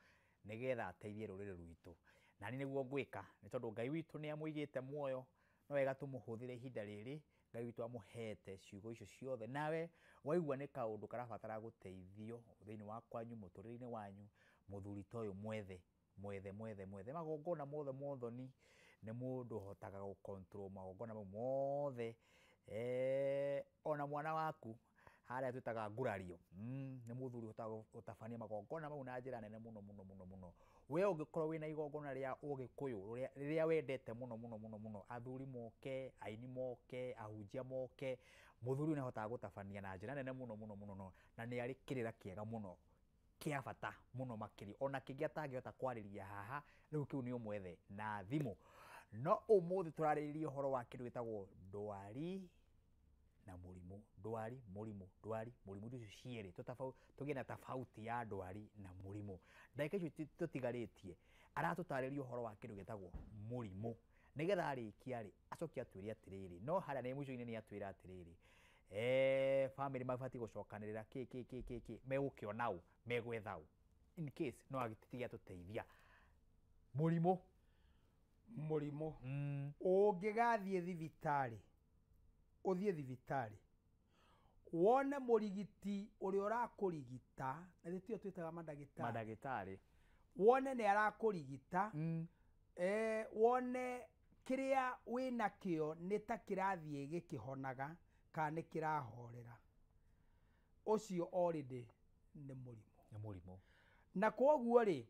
nĩgetha ateithie rũrĩrĩ rwitũ. Na niĩ nĩguo ngwĩka, nĩ tondũ Ngai witũ nĩ amũigĩte muoyo, no wega tũmũhũthĩre ihinda rĩrĩ Ngai witũ amũhete ciugo icio ciothe. Nawe waigua nĩ kaũndũ karabatara gũteithio thĩinĩ wa kwanyu, mũtũrĩre-inĩ wanyu, mũthuri ta ũyũ mwethe mwethe mwethe mwethe magongona mothe mothoni nĩ mũndũ ũhotaga gũ control magongona mau mothe. Ona mwana waku Harĩa twĩtaga ngurario. Nĩ mũthuri ũhotaga gũtabania magongona mau na njĩra nene mũno mũno mũno mũno. We ũngĩkorwo wĩna igongona rĩa ũgĩkũyũ rĩrĩa wendete mũno mũno mũno mũno, athuri moke, aini moke, ahunjia moke, mũthuri nĩ ahotaga gũtabania na njĩra nene mũno mũno mũno, na nĩ arĩ kĩrĩra kĩega mũno kĩa bata mũno makĩria, ona kĩngĩ atangĩhota kwarĩria haha, rĩu kĩu nĩ ũmwethe na thimũ. No ũmũthĩ tũrarĩrĩria ũhoro wa kĩndũ gĩtagwo ndwari na mũrimũ, ndwari mũrimũ, ndwari mũrimũ, icio cierĩ tũgĩe na tofauti ya ndwari na mũrimũ. Ndagĩka icio tũtigarĩtie aratũtarĩria ũhoro wa kĩndũ gĩtagwo mũrimũ, nĩgetha arĩkia rĩ acoke atwĩre atĩrĩrĩ, no harĩa nĩ mũico-inĩ nĩ atwĩra atĩrĩrĩ, bamĩrĩ mabatiĩ gũcokanĩrĩra kĩ kĩ kĩ kĩ kĩ, megũkĩona ũ, megwetha ũ, in case no agĩtige atũteithia. Mũrimũ, mũrimũ ũngĩgathiĩ thibitarĩ, ũthiĩ thibitarĩ wone mũrigiti ũrĩa ũrakũrigita, na gĩtio twĩtaga mandagĩtarĩ, mandagĩtarĩ, wone nĩ arakũrigita, wone kĩrĩa wĩnakĩo nĩ ta kĩrathiĩ gĩkĩhonaga kana nĩ kĩrahorera, ũcio already nĩ mũrimũ. Nĩ mũrimũ. Na kwoguo rĩ,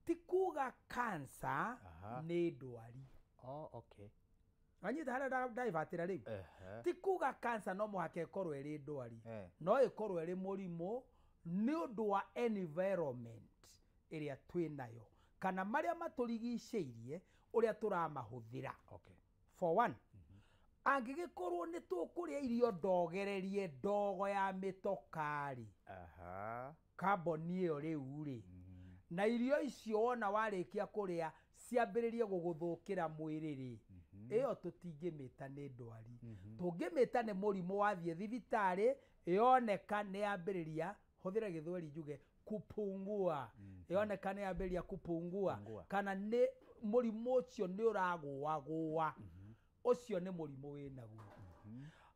ti kuga cancer nĩ ndwari. Oh, okay. Wanyita harĩa ndaibatĩra rĩu. Ti kuga cancer no mũhaka ĩkorwo ĩrĩ ndwari, no ĩkorwo ĩrĩ mũrimũ nĩ ũndũ wa environment ĩrĩa twĩnayo kana marĩa matũrigicĩirie ũrĩa tũramahũthĩra. Okay. For one, angĩgĩkorwo nĩ tũkũrĩa irio ndogererie ndogo ya mĩtokari, carbon ĩyo rĩu rĩ, na irio icio wona warĩkia kũrĩa ciambĩrĩrie gũgũthũkĩra mwĩrĩ rĩ, ĩyo tũtingĩmĩta nĩ ndwari, tũngĩmĩta nĩ mũrimũ. Wathiĩ thibitarĩ yoneka nĩ yambĩrĩria, hũthĩra gĩthweri njuge kupungua, yoneka nĩ yambĩrĩria kupungua, kana nĩ mũrimũ ũcio nĩ ũragũagũa, ũcio nĩ mũrimũ wĩnaguo.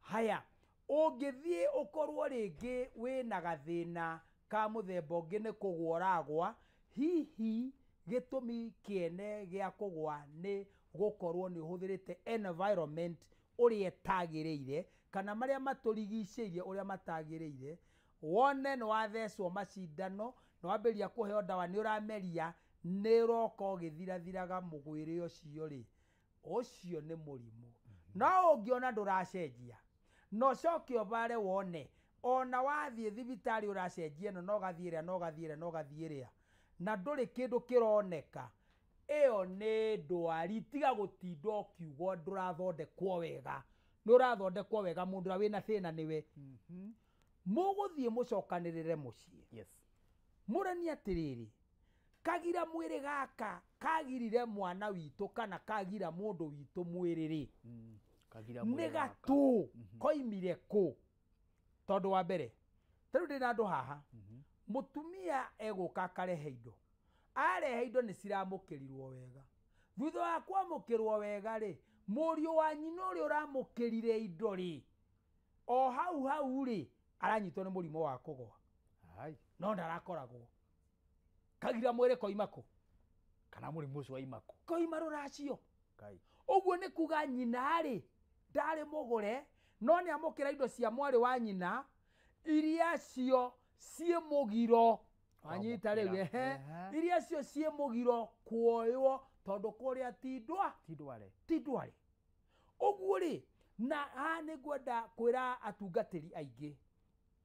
Haya, ũngĩthiĩ ũkorwo rĩngĩ wĩna gathĩna ka mũthemba ũngĩ nĩ kũgũa ũragũa, hihi gĩtũmi kĩene gĩa kũgũa nĩ gũkorwo nĩ ũhũthĩrĩte environment ũrĩa ĩtagĩrĩire kana marĩa matũrigicĩirie ũrĩa matagĩrĩire, wone nĩ wathecwo macindano, nĩ wambĩrĩria kũheo ndawa, nĩ ũrameria, nĩ ũroka ũgĩthirathiraga mũgwĩrĩ ũcio rĩ, ũcio nĩ mũrimũ. No ũngĩona ndũracenjia, na ũcoke ũbare wone ona wathiĩ thibitarĩ ũracenjia ĩno, no gathiĩ ĩrĩa, no gathiĩ ĩrĩa, no gathiĩ ĩrĩa, na ndũrĩ kĩndũ kĩroneka, ĩyo nĩ ndwari. Tiga gũtinda ũkiuga ndũrathondekwo wega, nĩ ũrathondekwo wega, mũndũ ũrĩa wĩna thĩna nĩwe. Mũgũthiĩ mũcokanĩrĩre mũciĩ, mũranie atĩrĩrĩ, kagira mwĩrĩ gaka kagirire mwana witũ kana kagira mũndũ witũ mwĩrĩ rĩ, nĩ gatũ koimire kũ? Tondũ wa mbere, ta rĩu ndĩna andũ haha, mũtumia egũka akarehe indo, arehe indo nĩ ciramũkĩrirwo wega, thutha wa kwamũkĩrwo wega rĩ, mũriũ wa nyina ũrĩa ũramũkĩrire indo rĩ, o hau hau rĩ, aranyitwo nĩ mũrimũ wa kũgwa, no ndarakoragwo. Kagira mwĩrĩ koima kũ? Kana mũrimũ ũcio waima kũ? Koima rũracio. Ũguo nĩ kuga nyina rĩ, ndarĩ mũgũre, no nĩ amũkĩra indo cia mwarĩ wa nyina iria cio ciĩ mũgiro, wanyita rĩu, ehe, iria cio ciĩ mũgiro kuoywo tondũ kũrĩa ti ndware. Ũguo rĩ, na haha nĩ ngwenda kwĩra atungatĩri aingĩ,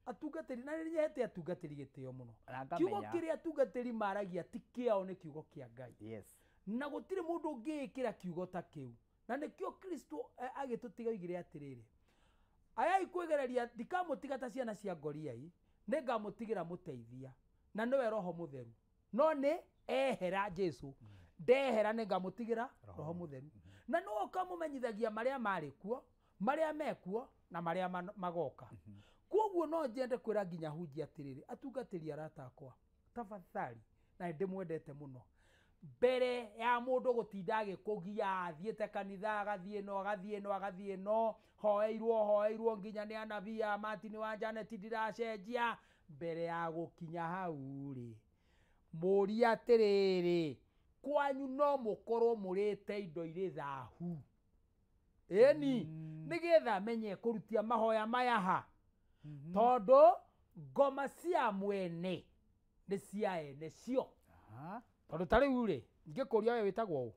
atungatĩri, na nĩ nyehete atungatĩri gĩtĩo mũno, kiugo kĩrĩa atungatĩri maragia ti kĩao, nĩ kiugo kĩa Ngai. Na gũtirĩ mũndũ ũngĩĩkĩra kiugo ta kĩu, na nĩkĩo Kristo agĩtũtiga oigire atĩrĩrĩ, ayai kwĩgereria, ndikamũtiga ta ciana cia ngoriai, nĩ ngamũtigĩra mũteithia, na nĩwe Roho Mũtheru. No nĩ ehera Jesu, ndehera nĩ ngamũtigĩra Roho Mũtheru, na nĩwe ũkamũmenyithagia marĩa marĩ kuo, marĩa mekuo, na marĩa magoka. Kwoguo no njende kwĩra nginya hunjia atĩrĩrĩ, atungatĩri arata akwa, tafadhali, na ndĩmwendete mũno, mbere ya mũndũ gũtinda agĩkũgia, athiĩte kanitha agathiĩ no agathiĩ no agathiĩ no, hoeirwo hoeirwo nginya nĩ anabii a Martin wa Janet ndiracenjia, mbere ya gũkinya hau rĩ, mũrie atĩrĩrĩ, kwanyu no mũkorwo mũrĩte indo irĩ thahu, ĩni, nĩgetha menye kũrutia mahoya maya ha. Tondũ ngoma cia mwene nĩ cia ene cio. Tondũ ta rĩu rĩ, ingĩkũria we wĩtagwo ũ?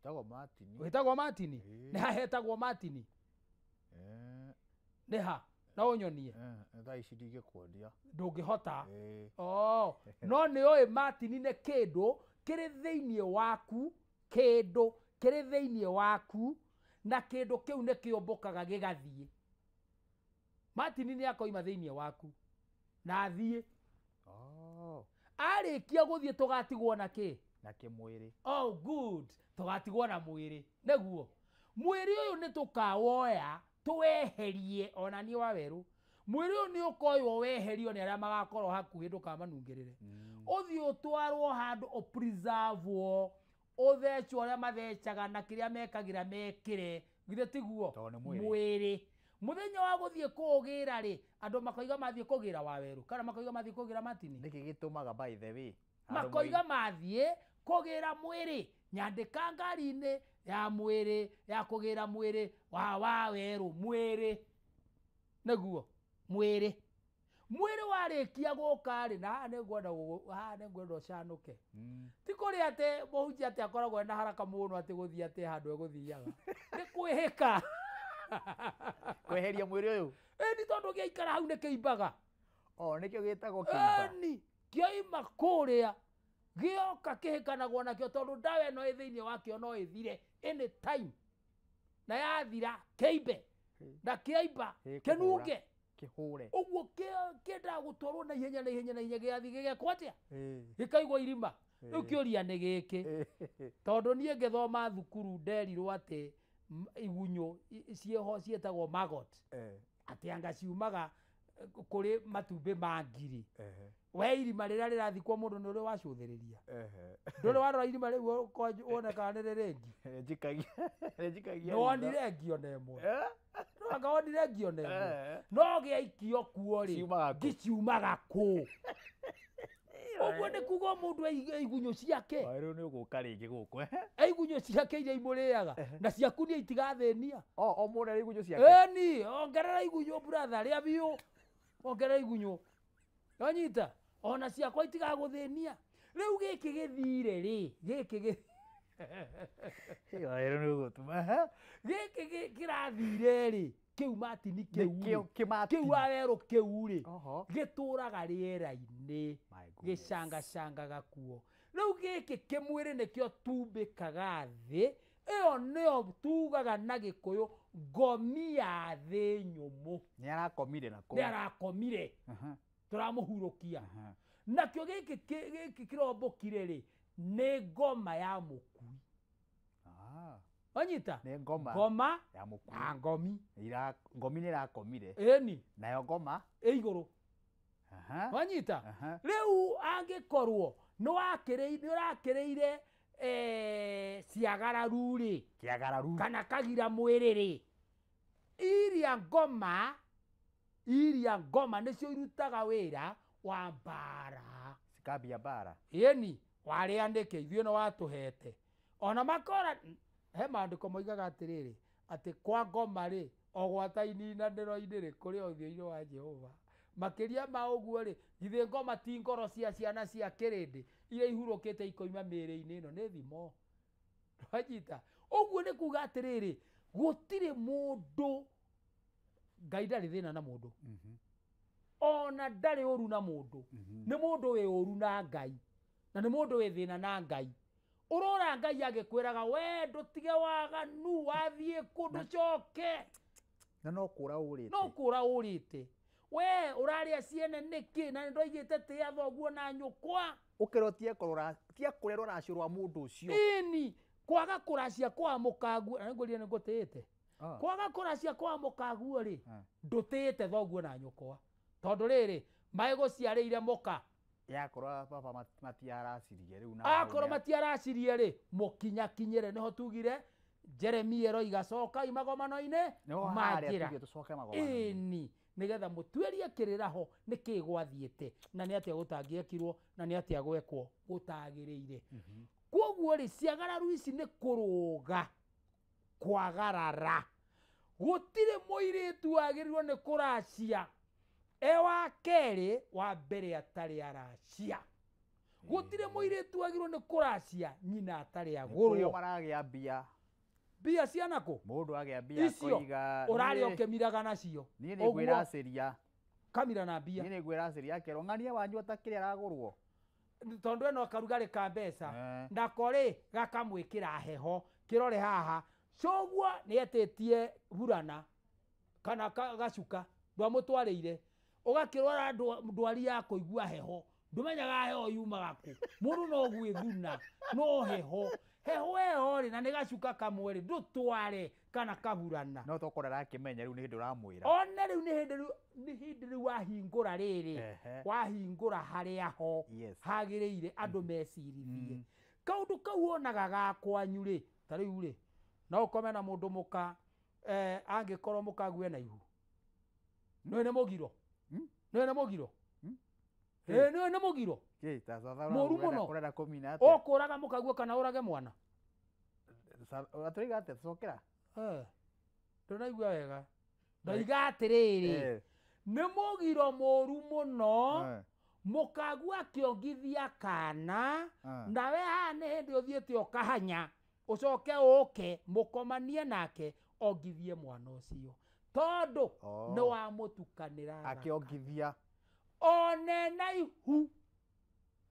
Wĩtagwo Martin. Wĩtagwo Martin? Nĩ ha hetagwo Martin? Nĩ ha? No ũnyonie. Thaa ici ndingĩkuonia. Ndũngĩhota. Oh, no nĩ ũĩ Martin nĩ kĩndũ kĩrĩ thĩinĩ waku, kĩndũ kĩrĩ thĩinĩ waku, na kĩndũ kĩu nĩ kĩũmbũkaga gĩgathiĩ. Martin nĩ akoima thĩinĩ waku na athiĩ. Arĩkia gũthiĩ tũgatigwo na kĩ? Na kĩmwĩrĩ. Oh good, tũgatigwo na mwĩrĩ. Nĩguo mwĩrĩ ũyũ nĩ tũkawoya tũweherie ona niĩ wa werũ. Mwĩrĩ ũyũ nĩ ũkoywo weherio nĩ arĩa magakorwo hakuhĩ ndũkamanungĩrĩre. Ũthiĩ ũtwarwo handũ ũpreservwo, ũthecwo ũrĩa mathecaga na kĩrĩa mekagĩra mekĩre. Githĩ tiguo? Mwĩrĩ. Mũthenya wa gũthiĩ kũũgĩra rĩ, andũ makoiga mathiĩ kũgĩra wa werũ kana makoiga mathiĩ kũgĩra Martin. Nĩkĩ gĩtũmaga by the way? Makoiga mathiĩ kũgĩra mwĩrĩ. Nyandĩka ngari-inĩ ya mwĩrĩ ya kũgĩra mwĩrĩ wa werũ mwĩrĩ. Nĩguo mwĩrĩ. Mwĩrĩ warĩkia gũka rĩ, na haha nĩngwenda haha nĩngwenda ũcanũke. Ti kũrĩ atĩ mũhunjia atĩ akoragwo ena haraka mũno atĩ gũthiĩ atĩ handũ egũthiaga. Nĩ kwĩhĩka. Kweheria mwĩrĩ ũyũ? Ĩni tondũ gĩaikara hau nĩ kĩimbaga. O nĩkĩo gĩtagwo kĩimba. Ĩni kĩoima kũrĩa gĩoka kĩhĩkanagwo nakĩo tondũ ndawa ĩno ĩ thĩinĩ wakĩo no ĩthire any time. Na yathira kĩimbe. Na kĩaimba kĩnunge. Kĩhũre. Ũguo kĩendaga gũtwarwo na ihenya na ihenya na ihenya gĩgathiĩ gĩgekwo atĩa? Gĩkaigwo irima. Rĩu kĩũria nĩ gĩkĩ. Tondũ niĩ ngĩthoma thukuru nderirwo atĩ igunyũ ciĩho ciĩtagwo maggot. Atĩ anga ciumaga kũrĩ matumbĩ ma ngiri. We irima rĩrĩa rĩrathikwo mũndũ nĩ ũrĩ wacũthĩrĩria. Ndũrĩ warora irima rĩu wone kana nĩ rĩrĩ ngi. Njikagia. Nĩ wonire ngi ona ĩmwe. Anga wonire ngi ona ĩmwe. No gĩaikio kuo rĩ, ngi ciumaga kũ? Ũguo nĩ kuga mũndũ igunyũ ciake. Rĩu nĩ ũgũka rĩngĩ gũkũ. Igunyũ ciake iria imũrĩaga na ciaku niĩ itigathĩnia. O mũndũ arĩ igunyũ ciake. Ĩni, ongerera igunyũ brother, rĩa biũ. Ongerera igunyũ. Wanyita? Ona ciakwa itigagũthĩnia. Rĩu gĩkĩ gĩthire rĩ, gĩkĩ gĩkĩ kĩrathire rĩ, kĩu Martin kĩu rĩ, kĩu wa werũ kĩu rĩ, gĩtũraga rĩera-inĩ, gĩcangacangaga kuo. Rĩu gĩkĩ kĩmwĩrĩ nĩkĩo tumbĩkaga thĩ, ĩyo nĩyo tugaga na Gĩkũyũ ngomi ya thĩ nyũmũ. Nĩ arakomire nako. Nĩ arakomire. Tũramũhurũkia. Nakĩo gĩkĩ gĩkĩ kĩrombũkire rĩ, nĩ ngoma ya mũkui. Wanyita? Nĩ ngoma. Ngoma ya mũkui. Na ngomi. Ngomi nĩ ĩrakomire. Ĩni. Nayo ngoma ĩ igũrũ. Wanyita? Rĩu angĩkorwo nĩ ũrakĩrĩire ciagararu rĩ, kĩagararu kana kagira mwĩrĩ rĩ, iria ngoma nĩcio irutaga wĩra wa mbara. Cikambia mbara. Ĩni, warĩa nĩkĩ ithuĩ nĩ watũhete. Ona makora he maandĩko moigaga atĩrĩrĩ, atĩ kwa ngoma rĩ, o gwata ininanĩro-inĩ rĩ, kũrĩ ũthiũ-inĩ wa Jehova. Makĩria ma ũguo rĩ, githĩ ngoma ti ngoro cia ciana cia kĩrĩndĩ iria ihurũkĩte ikoima mĩĩrĩ-inĩ ĩno nĩ thimo. Wanyita? Ũguo nĩ kuga atĩrĩrĩ, gũtirĩ mũndũ, Ngai ndarĩ thĩna na mũndũ. Ona ndarĩ ũru na mũndũ. Nĩ mũndũ wĩ ũru na Ngai. Na nĩ mũndũ wĩ thĩna na Ngai. Ũrora Ngai agĩkwĩraga we ndũtige waganu wathiĩ kũ ndũcoke. Na no kũra ũrĩte. No kũra ũrĩte. We ũrarĩa ciene nĩkĩ na nĩndoigĩte tĩa thoguo na nyũkwa. Ũkerwo tia kũrĩa rũracio rwa mũndũ ũcio. Ĩni, kwaga kũracia kwa mũkaguo, na nĩngwĩrire nĩngũtĩĩte. Kwaga kũracia kwa mũkaguo rĩ, ndũtĩĩte thoguo na nyũkwa. Tondũ rĩrĩ, maĩgũciarĩire mũka. Yakorwo baba matiaracirie rĩu na akorwo matiaracirie rĩ, mũkinyakinyĩre nĩho tugire Jeremia eroiga cokai magomano-inĩ ma njĩra. Ĩni, nĩgetha mũtuĩrie kĩrĩra ho nĩkĩ gwathiĩte na nĩ atĩa gũtangĩekirwo na nĩ atĩa gwekwo gũtagĩrĩire. Kwoguo rĩ, ciagararu ici nĩ kũrũga kwagarara. Gũtirĩ mũirĩtu wagĩrĩirwo nĩ kũracia e wa kerĩ wa mbere atarĩ aracia. Gũtirĩ mũirĩtu wagĩrĩirwo nĩ kũracia nyina atarĩ Kũrĩa agũrwo. maragĩa mbia. Mbia ciana kũ? Mũndũ agĩa mbia Icio akoiga ũrarĩa ũkĩmiraga nacio. Niĩ nĩ ngwĩracĩria. Kamira na mbia. Niĩ nĩ ngwĩracĩria akerwo ng'ania wanyu atakĩrĩ aragũrwo. Tondũ ĩno karugarĩ ka mbeca nako rĩ gakamwĩkĩra heho kĩrore haha cũguo nĩ etĩtie burana kana gacuka ndwamũtwarĩire ũgakĩrwara ndwari ya kũigua heho ndũmenyaga heho yumaga kũ mũndũ no gwĩthuna no heho heho ĩyo rĩ na nĩ gacuka kamwe rĩ ndũtware kana kaburana No tokorwo arakĩmenya rĩu nĩ hĩndĩ ũramwĩra. One rĩu nĩ hĩndĩ rĩu nĩ hĩndĩ rĩu wahingũra rĩrĩ wahingũra harĩa ho hagĩrĩire andũ mecirithie kaũndũ kau wonaga ga kwanyu rĩ ta rĩu rĩ no ũkome na mũndũ mũka angĩkorwo mũkague na ihu nĩwe nĩ mũgiro nĩwe nĩ mũgiro nĩwe nĩ mũgiro mũru mũno ũrenda kũmina atĩa? Ũkũraga mũkaguo kana ũrage mwana Ũratũiga atĩa tũcokera? Ndũraigua wega ndoiga atĩrĩrĩ nĩ mũgiro mũru mũno mũkagua akĩongithia kana nawe haha nĩ hĩndĩ ũthiĩte ũkahanya ũcoke ũke mũkomanie nake ongithie mwana ũcio tondũ nĩ wamũtukanĩra akĩongithia one na ihu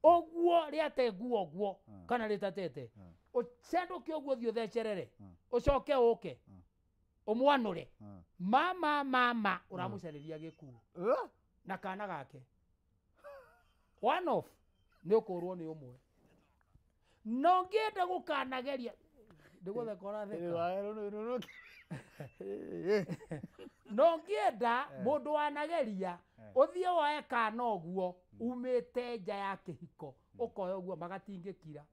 ũguo rĩate nguo ũguo kana rĩtatete ũcendũke ũguo ũthiĩ ũthecerere ũcoke ũke ũmwanũre mama mama ũramũcarĩria gĩkuũ na kana gake one off nĩ ũkũrwo nĩ ũmwe no ngĩenda gũkanageria ndĩgũtheka ũratheka no ngĩenda mũndũ wanageria ũthiĩ woe kana ũguo umĩte nja ya kĩhiko ũkoya ũguo magatingĩkira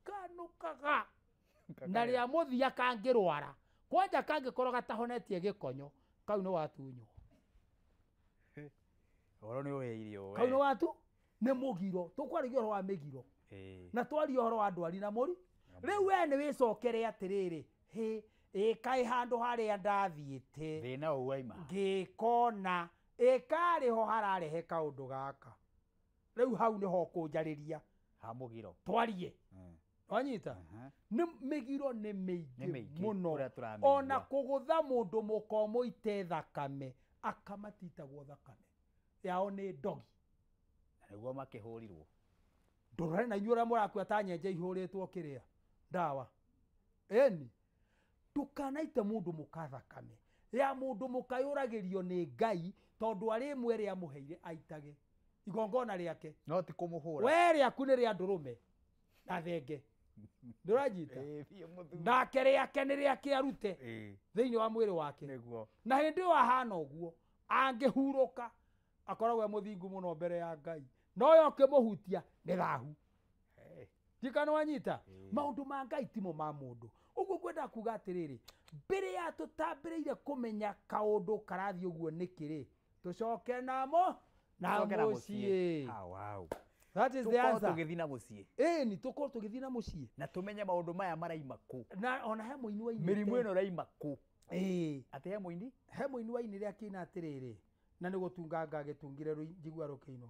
kanũkaga na rĩa mũthia kangĩrwara kwanja kangĩkorwo gatahonetie gĩkonyo kau nĩ watunywo ũhoro nĩ ũhĩirio kau nĩ watu nĩ mũgiro tũkwaragia ũhoro wa mĩgiro na twaria ũhoro wa ndwari na mũri rĩu we nĩ wĩcokere atĩrĩrĩ hĩ ĩkaĩ handũ harĩa ndathiĩte thĩna ũũ waima ngĩkona ĩkarĩ ho hararehe kaũndũ gaka rĩu hau nĩho ũkũnjarĩria ha mũgiro twarie wanyita nĩ mĩgiro nĩ mĩingĩ mũno ona kũgũtha mũndũ mũka ũmũite thakame akamatitagwo thakame yao nĩ ndogi na nĩguo makĩhũrirwo ndũrore na inyuĩ ũrĩa mũrakua ta nyenje ihũrĩtwo kĩrĩa ndawa ĩni ndũkanaite mũndũ mũka thakame ya mũndũ mũka yũragĩrio nĩ Ngai tondũ arĩ ĩmwe ĩrĩa amũheire aitage igongona rĩake no ti kũmũhũra we rĩaku nĩ rĩa ndũrũme na thenge ndũranyita nake rĩake nĩ rĩake arute thĩinĩ wa mwĩrĩ wake na hĩndĩ ĩyo ahana ũguo angĩhurũka akoragwo e mũthingu mũno mbere ya Ngai no yo ũkĩmũhutia nĩ thahu ndikana wanyita maũndũ ma Ngai timo ma mũndũ ũguo ngwenda kuga atĩrĩrĩ mbere ya tũtambĩrĩire kũmenya kaũndũ karathiĩ ũguo nĩkĩ rĩ tũcoke namo na mũciĩ. That is the answer. Tũgĩthiĩ na mũciĩ ĩni tũkorwo tũgĩthiĩ na mũciĩ na tũmenye maũndũ maya maraima kũ na ona he mũini wainĩte mĩrimũ ĩno ĩraima kũ ĩĩ atĩ he mũini he mũini wainĩre akĩina atĩrĩrĩ na nĩ gũtunga ngagĩtungire njigua rũkĩinwo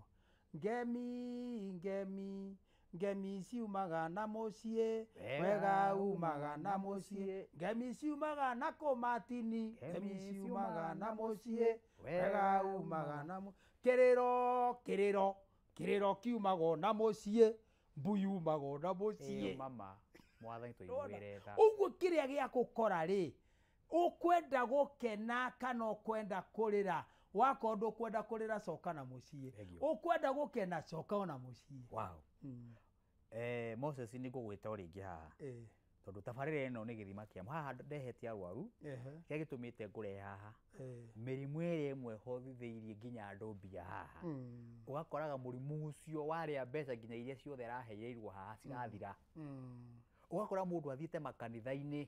ngemi ngemi ngemi ciumaga na mũciĩ wega umaga na mũciĩ ngemi ciumaga na kũmatini ngemi ciumaga na mũciĩ wega umaga na mũciĩ kĩrĩro kĩrĩro kĩrĩro kiumagwo na mũciĩ mbu yumagwo na mũciĩ mama mwathani tũiguĩre tha ũguo kĩrĩa gĩa gũkora rĩ ũkwenda gũkena kana ũkwenda kũrĩra wakorwo ndũkwenda kũrĩra coka na mũciĩ ũkwenda gũkena coka ona mũciĩ. Wow. Moses nĩ ngũgwĩta o rĩngĩ haha tondũ tabarĩra ĩno nĩ gĩthima kĩa haha ndehete arwaru kĩrĩa gĩtũmĩte ngũrehe haha mĩrimũ ĩrĩa ĩmwe hothithĩirie nginya andũ mbia haha ũgakoraga mũrimũ ũcio warĩa mbeca nginya iria ciothe araheirwo haha cirathira ũgakora mũndũ athiĩte makanitha-inĩ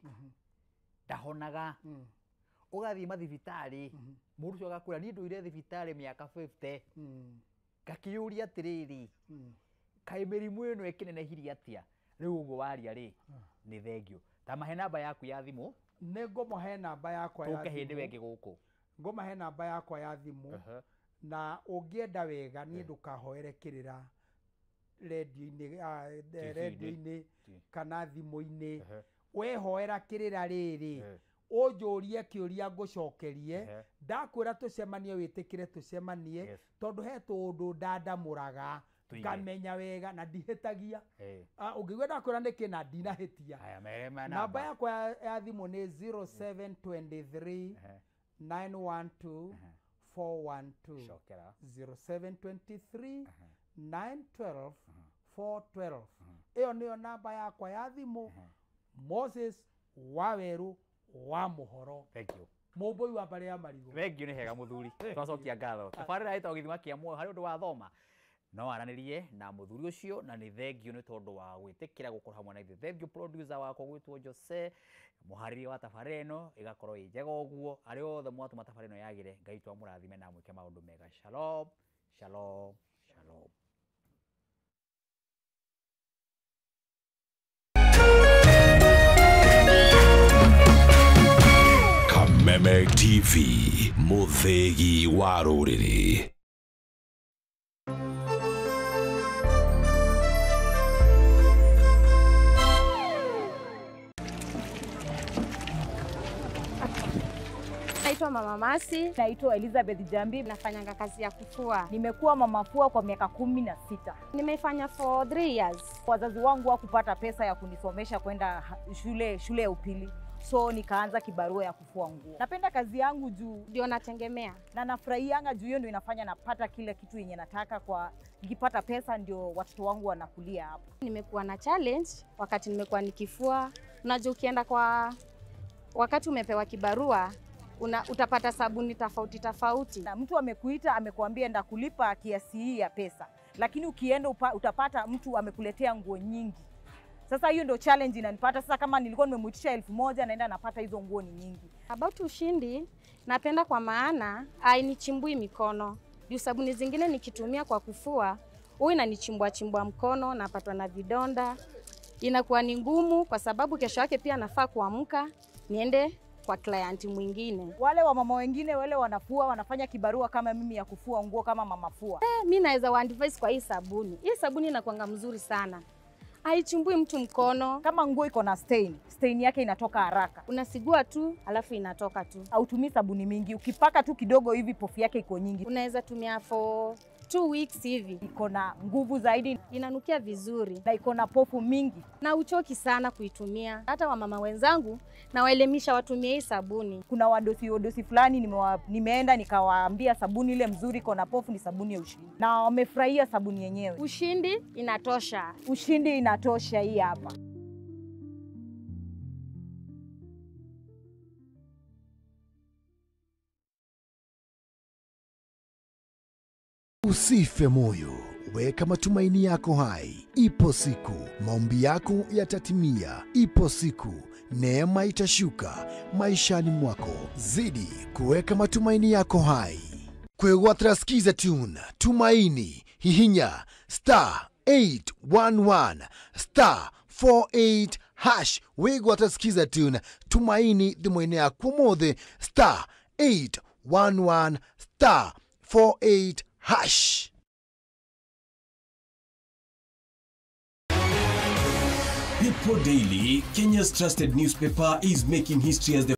ndahonaga ũgathiĩ mathibitarĩ mũndũ ũcio agakwĩra niĩ ndũire thibitarĩ mĩaka 50 ngakĩyũria atĩrĩrĩ kaĩ mĩrimũ ĩno ĩkĩnenehirie atĩa rĩu ũguo waria rĩ nĩ thengio ta mahe namba yaku ya thimũ Nĩ ngũmũhe namba yakwa ya Tũke hĩndĩ thimũ. ĩyo ĩngĩ gũkũ. Ngũmahe namba yakwa ya thimũ na ũngĩenda wega niĩ ndũkahoere kĩrĩra rendio-inĩ, TV-inĩ. rendio-inĩ kana thimũ-inĩ. Wehoera kĩrĩra rĩrĩ, ũnjũrie kĩũria ngũcokerie, ndakwĩra tũcemanie wĩtĩkĩre tũcemanie, tondũ he tũũndũ ndandamũraga Tũige. ngamenya wega na ndihĩtagia. Ũngĩigua ndakwĩra nĩkĩ na ndinahĩtia. Haya, mere ma Namba yakwa ya thimũ nĩ 0723 912 412. Cokera. 0723 912 412. Ĩyo nĩyo namba yakwa ya thimũ. Moses Waweru wa Mũhoro. Thank you. Mũmbũi wa mbarĩ ya marigũ. Thengiũ nĩ hega mũthuri, twacokia ngatho. Tabarĩra ĩtagwo Gĩthima kĩa Muoyo. Harĩ ũndũ wathoma no aranĩrie na mũthuri ũcio, na nĩ thengiũ nĩ tondũ wa gwĩtĩkĩra gũkorwo hamwe na ithuĩ. Thengiũ producer wakwa gwĩtwo Jose, mũharĩria wa tabarĩra ĩno ĩgakorwo ĩ njega ũguo. Arĩa othe mwatũma tabarĩra ĩno yagĩre, Ngai witũ amũrathime na amwĩke maũndũ mega. Shalom, shalom, shalom. Kameme TV, mũthĩgi wa rũrĩrĩ. Naitwa Mama Masi. Naitwa Elizabeth Jambi. Nafanyanga kazi ya kufua. Nimekuwa mama fua kwa miaka 16. Nimefanya for 3 years. Wazazi wangu hawakupata pesa ya kunisomesha kwenda shule ya upili. So nikaanza kibarua ya kufua nguo. Napenda kazi yangu juu ndio nategemea. Na nafurahianga juu hiyo ndio inafanya napata kila kitu yenye nataka, kwa nikipata pesa ndio watoto wangu wanakulia hapo. Nimekuwa na challenge wakati nimekuwa nikifua. Unajua ukienda kwa wakati umepewa kibarua utapata sabuni tofauti tofauti. Na mtu amekuita amekuambia enda kulipa kiasi hii ya pesa, lakini ukienda utapata mtu amekuletea nguo nyingi. Sasa hiyo ndio challenge inanipata. Sasa kama nilikuwa nimemuitisha 1000 naenda napata hizo nguo ni nyingi. About Ushindi napenda kwa maana hainichimbui mikono. Juu sabuni zingine nikitumia kwa kufua, huwa inanichimbua chimbua mkono, napatwa na vidonda. Inakuwa ni ngumu kwa sababu kesho yake pia nafaa kuamka niende kwa client mwingine. Wale wamama wengine wale wanafua wanafanya kibarua kama mimi ya kufua nguo kama mama fua. Mimi naweza wa advise kwa hii sabuni. Hii sabuni inakuanga mzuri sana. Haichimbui mtu mkono. Kama nguo iko na stain, stain yake inatoka haraka. Unasigua tu, alafu inatoka tu. Hautumii sabuni mingi, ukipaka tu kidogo hivi pofu yake iko nyingi. Unaweza tumia for 2 weeks hivi. Iko na nguvu zaidi, inanukia vizuri na iko na pofu mingi na uchoki sana kuitumia. Hata wamama wenzangu na waelimisha watumie hii sabuni. Kuna wadosi fulani nimeenda nikawaambia sabuni ile mzuri iko na pofu ni sabuni ya Ushindi, na wamefurahia sabuni yenyewe. Ushindi inatosha. Ushindi inatosha hii hapa. Usife moyo, weka matumaini yako hai. Ipo siku maombi yako yatatimia. Ipo siku neema itashuka maishani mwako. Zidi kuweka matumaini yako hai. Kwegwatira Skiza Tune, Tumaini, hihinya star 811 star 48 hash. Wigwatira Skiza Tune, Tumaini thimũ-inĩ yaku ũmũthĩ star 811 star 48 hash. People Daily, Kenya's trusted newspaper, is making history as the